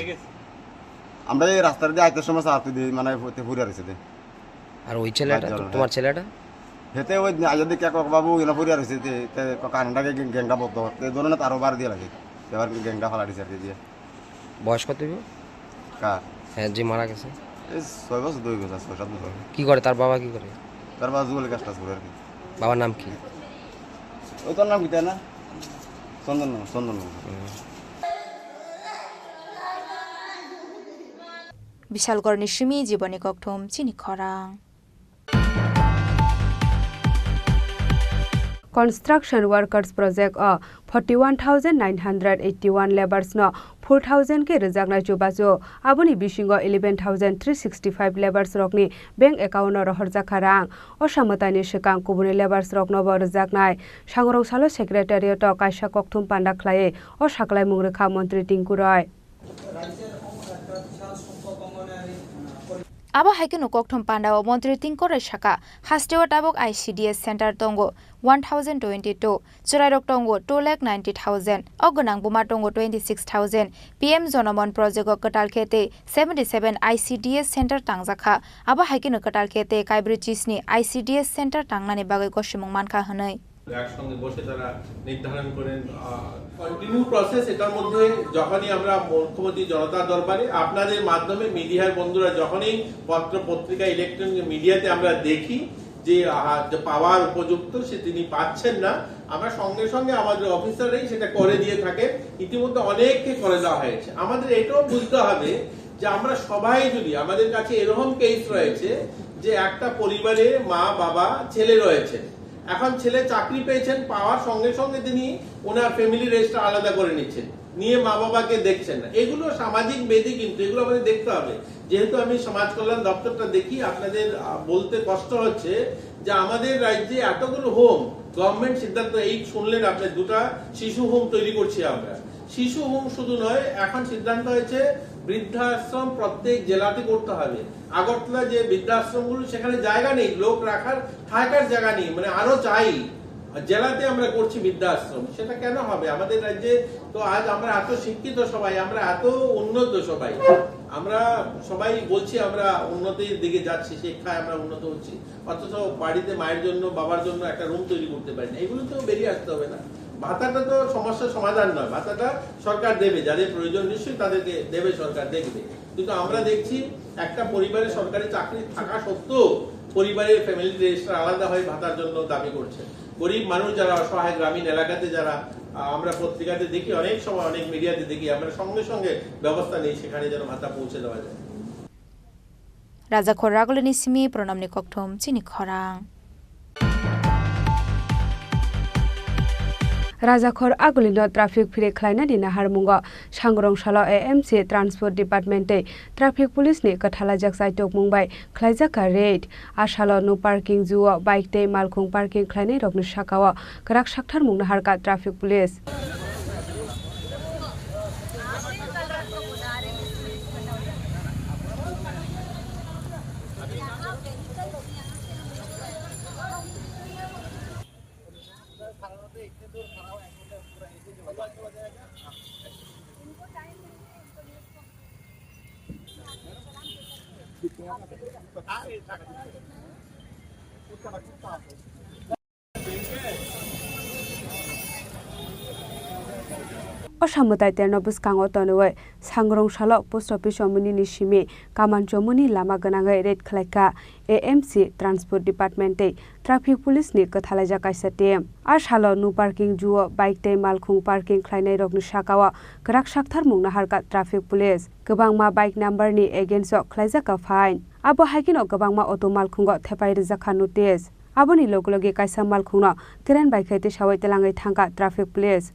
আমরা এই রাস্তার দিয়ে আইতে সময় স্যার, তুই দিয়ে, মানে, হতে ঘুরে আর এসে দে। আর ওই ছেলেটা, বাইক জ্বালানো। তোমার ছেলেটা? হেতে ওই আইয়া দেখে এক বাবু এনে ঘুরে আর এসে দে, তে কারেন্টটাকে গে-, গেঙ্গা বদ্ধ, তে ধরো না, তারও বার দিয়ে লাগে, এবার গেঙ্গা ফালা দিছে আর কি দিয়ে। বয়স কত হইব? কার? হ্যাঁ, যে মারা গেছে। এই ছয় বছর, দুই বছর, ছয় সাত বছর। কি করে তার বাবা, কি করে? তার বাবা জুয়েল কাজটা করে আর কি। বাবার নাম কি? ওই তোর নাম কি তাই না? চন্দন নাম, চন্দন নাম। হুম। Bishalgarhni simi Jiboni Kokthum chini khorang. Construction Workers Project o forty one thousand nine hundred eighty one labours no four thousand khe rwjaknai chubachu. Aboni bisingo eleven thousand three sixty five labours rokni bank account o rohorjakha rang. O samwtaini swkang kubuni labours roknobo rwjaknai. Sangrong salo secretariat o kaisa kokthum panda khlaiwi o saklaimung rwkha Montri Tinku Roy. Abo hai kheno kokthum pandao Montri Tinku Roy sakha, hasteo tabuk I C D S center tongo one thousand twenty two, chwrairok tongo two lakh ninety thousand, o gwnang buma tongo twenty six thousand, P M Jonoman project o kwtal khe tei seventy seven I C D S center tangjakha. Abo hai kheno kwtal khe tei kaibrwi chisni I C D S center tangnani bagwi gosimung mankha hwnwi. একসঙ্গে বসে তারা নির্ধারণ করেন। Continue process. এটার মধ্যে যখনই আমরা মুখ্যমন্ত্রী জনতা দরবারে আপনাদের মাধ্যমে মিডিয়ার বন্ধুরা যখনই পত্র পত্রিকা, ইলেকট্রনিক মিডিয়াতে আমরা দেখি যে, আহ, যে পাওয়ার উপযুক্ত সে তিনি পাচ্ছেন না, আমরা সঙ্গে সঙ্গে আমাদের অফিসাররাই সেটা করে দিয়ে থাকে। ইতিমধ্যে অনেককে করে দেওয়া হয়েছে। আমাদের এটাও বুঝতে হবে যে আমরা সবাই যদি, আমাদের কাছে এরকম কেস রয়েছে যে একটা পরিবারে মা, বাবা, ছেলে রয়েছে, এখন ছেলে চাকরি পেয়েছেন, পাওয়ার সঙ্গে সঙ্গে তিনি ওনার ফ্যামিলি রেজিস্টার আলাদা করে নিচ্ছেন, নিয়ে মা বাবাকে দেখছেন না। এগুলো সামাজিক ব্যাধি, কিন্তু এগুলো আমাদের দেখতে হবে। যেহেতু আমি সমাজ কল্যাণ দপ্তরটা দেখি, আপনাদের, আহ, বলতে কষ্ট হচ্ছে যে আমাদের রাজ্যে এতগুলো হোম, গভর্নমেন্ট সিদ্ধান্ত, এই শুনলেন আপনি, দুটা শিশু হোম তৈরি করছি আমরা। শিশু হোম শুধু নয়, এখন সিদ্ধান্ত হয়েছে বৃদ্ধাশ্রম প্রত্যেক জেলাতে করতে হবে। আগরতলা যে বৃদ্ধাশ্রমগুলো, সেখানে জায়গা নেই, লোক রাখার, থাকার জায়গা নেই, মানে আরো চাই। আর জেলাতে আমরা করছি বৃদ্ধাশ্রম, সেটা কেন হবে? আমাদের রাজ্যে তো আজ আমরা এত শিক্ষিত সবাই, আমরা এত উন্নত সবাই, আমরা সবাই বলছি আমরা উন্নতির দিকে যাচ্ছি, শিক্ষায় আমরা উন্নত হচ্ছি, অথচ বাড়িতে মায়ের জন্য, বাবার জন্য একটা রুম তৈরি করতে পারি না। এগুলো তো বেরিয়ে আসতে হবে না? ভাতাটা তো সমস্যার সমাধান নয়, ভাতাটা সরকার দেবে, যাদের প্রয়োজন নিশ্চয়ই তাদেরকে দেবে, সরকার দেখবে। কিন্তু আমরা দেখছি একটা পরিবারে সরকারি চাকরি থাকা সত্ত্বেও পরিবারের ফ্যামিলি রেজিস্ট্রার আলাদা হয়ে ভাতার জন্য দাবি করছে। গরিব মানুষ যারা অসহায় গ্রামীণ এলাকাতে যারা, আহ, আমরা পত্রিকাতে দেখি, অনেক সময় অনেক মিডিয়াতে দেখি, আমরা সঙ্গে সঙ্গে ব্যবস্থা নিই সেখানে যেন ভাতা পৌঁছে দেওয়া যায়। Rajakhor Ragulini simi Pranamni kokthom chini khorang. Rajakhor Agulino traffic phiri khlainani naharmungo Sangrong salo A M C Transport Department tei Traffic Police ni kwthalaijak chaitokmung bai khlaijak kha raid. A salo no parking zoo o bike tei malkhung parking khlainai rokni saka o kwrak sakthar mung naharkha Traffic Police. O samwtai terno bwskango tonwi Sangrong salo post office o munini simi kaman chomoni lama gwnangwi raid khlaikha A M C Transport Department tei Traffic Police ni kwthalaijak kaisa team. A salo no parking zoo o bike tei malkhung parking khlainai rokni saka o kwrak sakthar mung naharkha Traffic Police. Kwbangma bike number ni against o khlaijakha fine. Abo hai kheno kwbangma auto malkhungo thepai rwjakha notice. Aboni loge loge kaisa malkhungno kren bai khe tisaui twlangwi thangkha Traffic Police.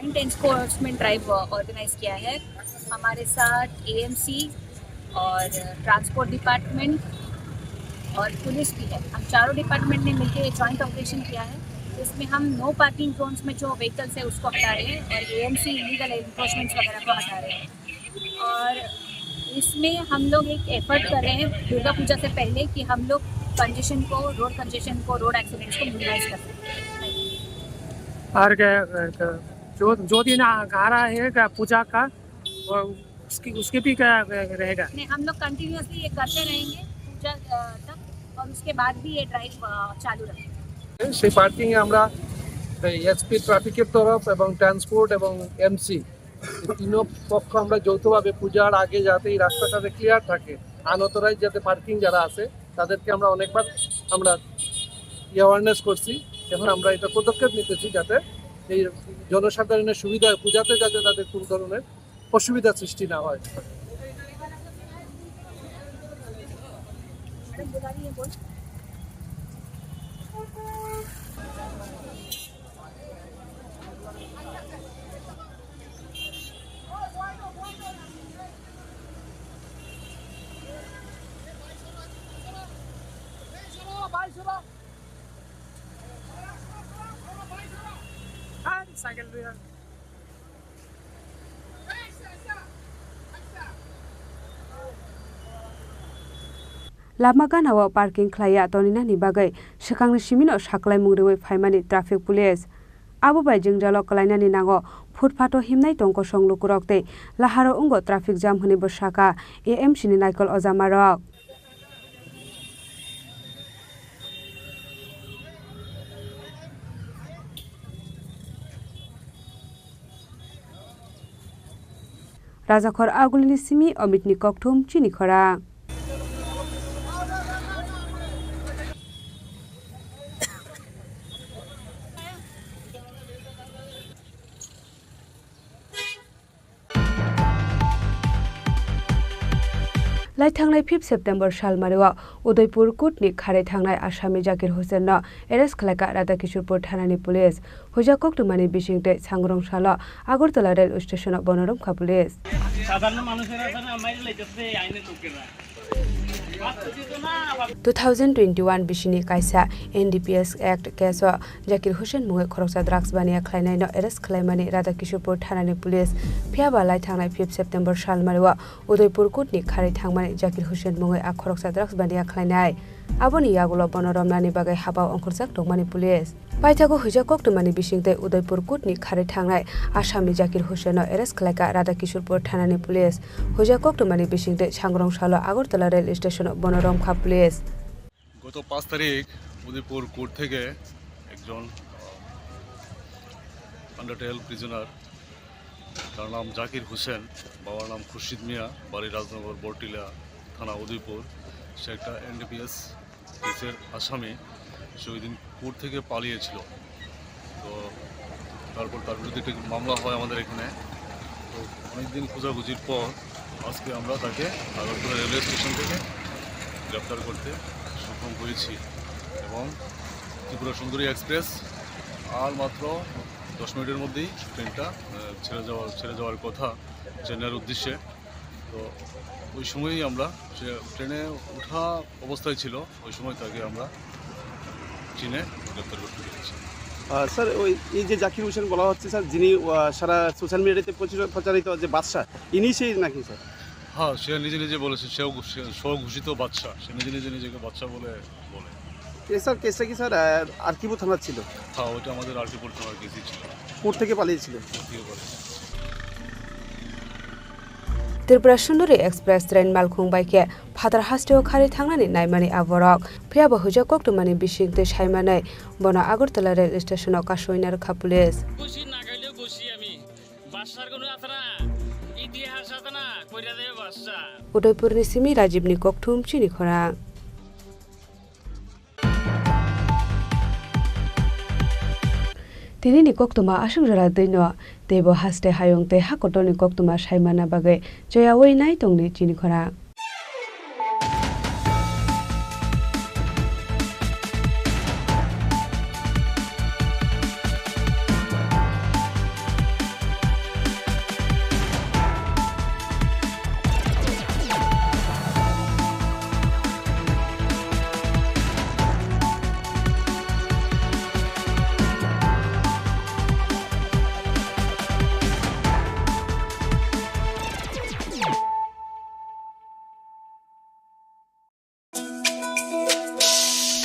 Joint enforcement drive organise किया है। हमारे साथ एएमसी और transport department और पुलिस भी है। हम चारों डिपार्टमेंट ने मिलकर ये ज्वाइंट ऑपरेशन किया है। इसमें हम नो पार्किंग जोन्स में जो व्हीकल्स है, उसको हटा रहे हैं और एएमसी इलीगल एनक्रोचमेंट्स वगैरह को हटा रहे हैं। और इसमें हम लोग एक एफर्ट कर रहे हैं दुर्गा पूजा से पहले कि हम लोग कंजेशन को, रोड कंजेशन को, रोड एक्सीडेंट्स को मिनिमाइज कर सकें। और क्या, क्या, जो, जो दिन आ, आ रहा है क्या पूजा का, वो उसकी, उसके भी क्या रहेगा? नहीं, हम लोग कंटिन्यूअसली ये करते रहेंगे पूजा, अ, तक, और उसके बाद भी ये ड्राइव, अ, चालू रखेंगे। সেই পার্কিংয়ে আমরা এই এসপি ট্রাফিকের তরফ এবং ট্রান্সপোর্ট এবং এমসি, এই তিন পক্ষ আমরা যৌথভাবে পূজার আগে যাতে এই রাস্তাটাতে ক্লিয়ার থাকে, আনঅথরাইজ যাতে পার্কিং যারা আছে তাদেরকে আমরা অনেকবার আমরা অ্যাওয়ারনেস করছি। এখন আমরা এটা পদক্ষেপ নিতেছি যাতে এই জনসাধারণের সুবিধা হয়, পূজাতে যাতে তাদের কোনো ধরনের অসুবিধা সৃষ্টি না হয়। Cycle. Lama gana o parking khlaiya toninani bagwi swkangni simino saklaimung rwui phaimani traffic police. Abo bai jwngjalo kwlainani nango, footpath o himnai tong kosong lukurok tei laharo wngo traffic jam hwnwi bo sakha A M C ni naikol ojamarok. Rajakhor Agulini simi Omitni kokthum chini khorang. Lai thangnai fifth September salmario Udaipur court ni kharwi thangnai asami Zakir Hussain no arrest khlaikha Radhakishorpur thana ni police. Huijak koktwma ni bisingtwi sangrong salo Agartala rail station o bono romkha police. সাধারণ মানুষেরা তারা মাইরে লাইতেছে আইনের লোকেরা। Two thousand twenty-one bisini kaisa N D P S Act case o Zakir Hussain mungwi khoroksa drugs baniya khlainaino arrest khlaimani Radhakishorpur thanani police. Phiyaba lai thangnai fifth September salmario Udaipur court ni kharwi thangmani Zakir Hussain mungwi a khoroksa drugs baniya khlainai. Aboni yagulo bono romnani bagwi haba ongkhorjak tongmani police. Paithago huijak koktwmani bisingtwi Udaipur court ni kharwi thangnai asami Zakir Hussain no arrest khlaikha Radhakishorpur thanani police. Huijak koktwmani bisingtwi sangrong salo Agartala rail station o bono romkha police. গত পাঁচ তারিখ উদয়পুর কোর্ট থেকে একজন আন্ডারটেল প্রিজনার, তার নাম জাকির হোসেন, বাবার নাম খুরশিদ মিয়া, বাড়ি রাজনগর বরটিলা, থানা উদয়পুর। সে একটা এনডিপিএস কেসের আসামি। সে ওই দিন কোর্ট থেকে পালিয়েছিল। তো তারপর তার বিরুদ্ধে একটি মামলা হয় আমাদের এখানে। তো অনেকদিন খোঁজাখুঁজির পর আজকে আমরা তাকে আগরতলা রেলওয়ে স্টেশন থেকে গ্রেপ্তার করতে সক্ষম হয়েছি এবং ত্রিপুরা সুন্দরী এক্সপ্রেস আর মাত্র দশ মিনিটের মধ্যেই ট্রেনটা, আহ, ছেড়ে যাওয়ার, ছেড়ে যাওয়ার কথা চেন্নাইয়ের উদ্দেশ্যে। তো ওই সময়ই আমরা, সে ট্রেনে ওঠা অবস্থায় ছিল, ওই সময় তাকে আমরা চিনে গ্রেপ্তার করতে পেরেছি। আহ, স্যার, ওই এই যে জাকির হোসেন বলা হচ্ছে, স্যার, যিনি, আহ, সারা সোশ্যাল মিডিয়াতে প্রচুর প্রচারিত যে বাদশা, ইনি সেই নাকি, স্যার? হ্যাঁ, সে নিজে নিজে বলেছে, সেও ঘোষ-, সে স্বঘোষিত বাদশা, সে নিজে নিজে নিজেকে বাদশা বলে বলে। এ, স্যার, কেসটা কি, স্যার, আহ, আরকিপুর থানার ছিল? হ্যাঁ, ওইটা আমাদের আরকিপুর থানার কেসই ছিল। কোর্ট থেকে পালিয়েছিল? কোর্ট থেকে পালিয়েছিল। Tripura Sundori Express train malkhung bai khe phatar hasteo kharwi thangnani naimani a borok. Phiyaba huijak koktwmani bisingtwi saimanwi bono Agartala rail station o kasoina rwkha police. খুশি না খাইলেও খুশি আমি। বাদশার কোনো আছে না, ইতিহাস আছে না, কইরা দেবে বাদশা। Udaipurni simi Rajibni kokthum chini khorang. Tinini koktwma aswk jora twino, teibo haste hayung tei hakotorni koktwma saimana bagwi choyawi nai tongdi chini khorang.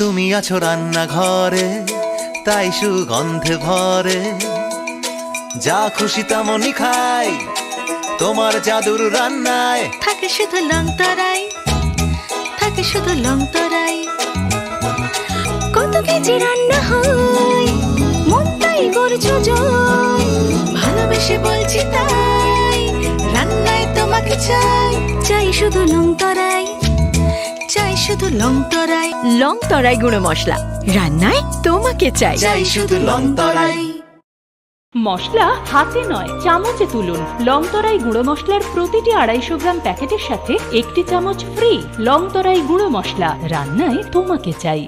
তুমি আছো রান্নাঘরে, তাই সুগন্ধে ভরে। যা খুশি তেমনই খাই, তোমার জাদুর রান্নায়। থাকে শুধু লং তরাই, থাকে শুধু লং তরাই। কত কেজি রান্না হয়, মনটাই করছো জয়। ভালোবেসে বলছি তাই, রান্নায় তোমাকে চাই, চাই শুধু লং তরাই। চাই শুধু লং তরাই। লং তরাই গুঁড়ো মশলা, রান্নায় তোমাকে চাই। চাই শুধু লং তরাই। মশলা হাতে নয়, চামচে তুলুন। লং তরাই গুঁড়ো মশলার প্রতিটি আড়াইশো গ্রাম প্যাকেটের সাথে একটি চামচ ফ্রি। লং তরাই গুঁড়ো মশলা, রান্নায় তোমাকে চাই।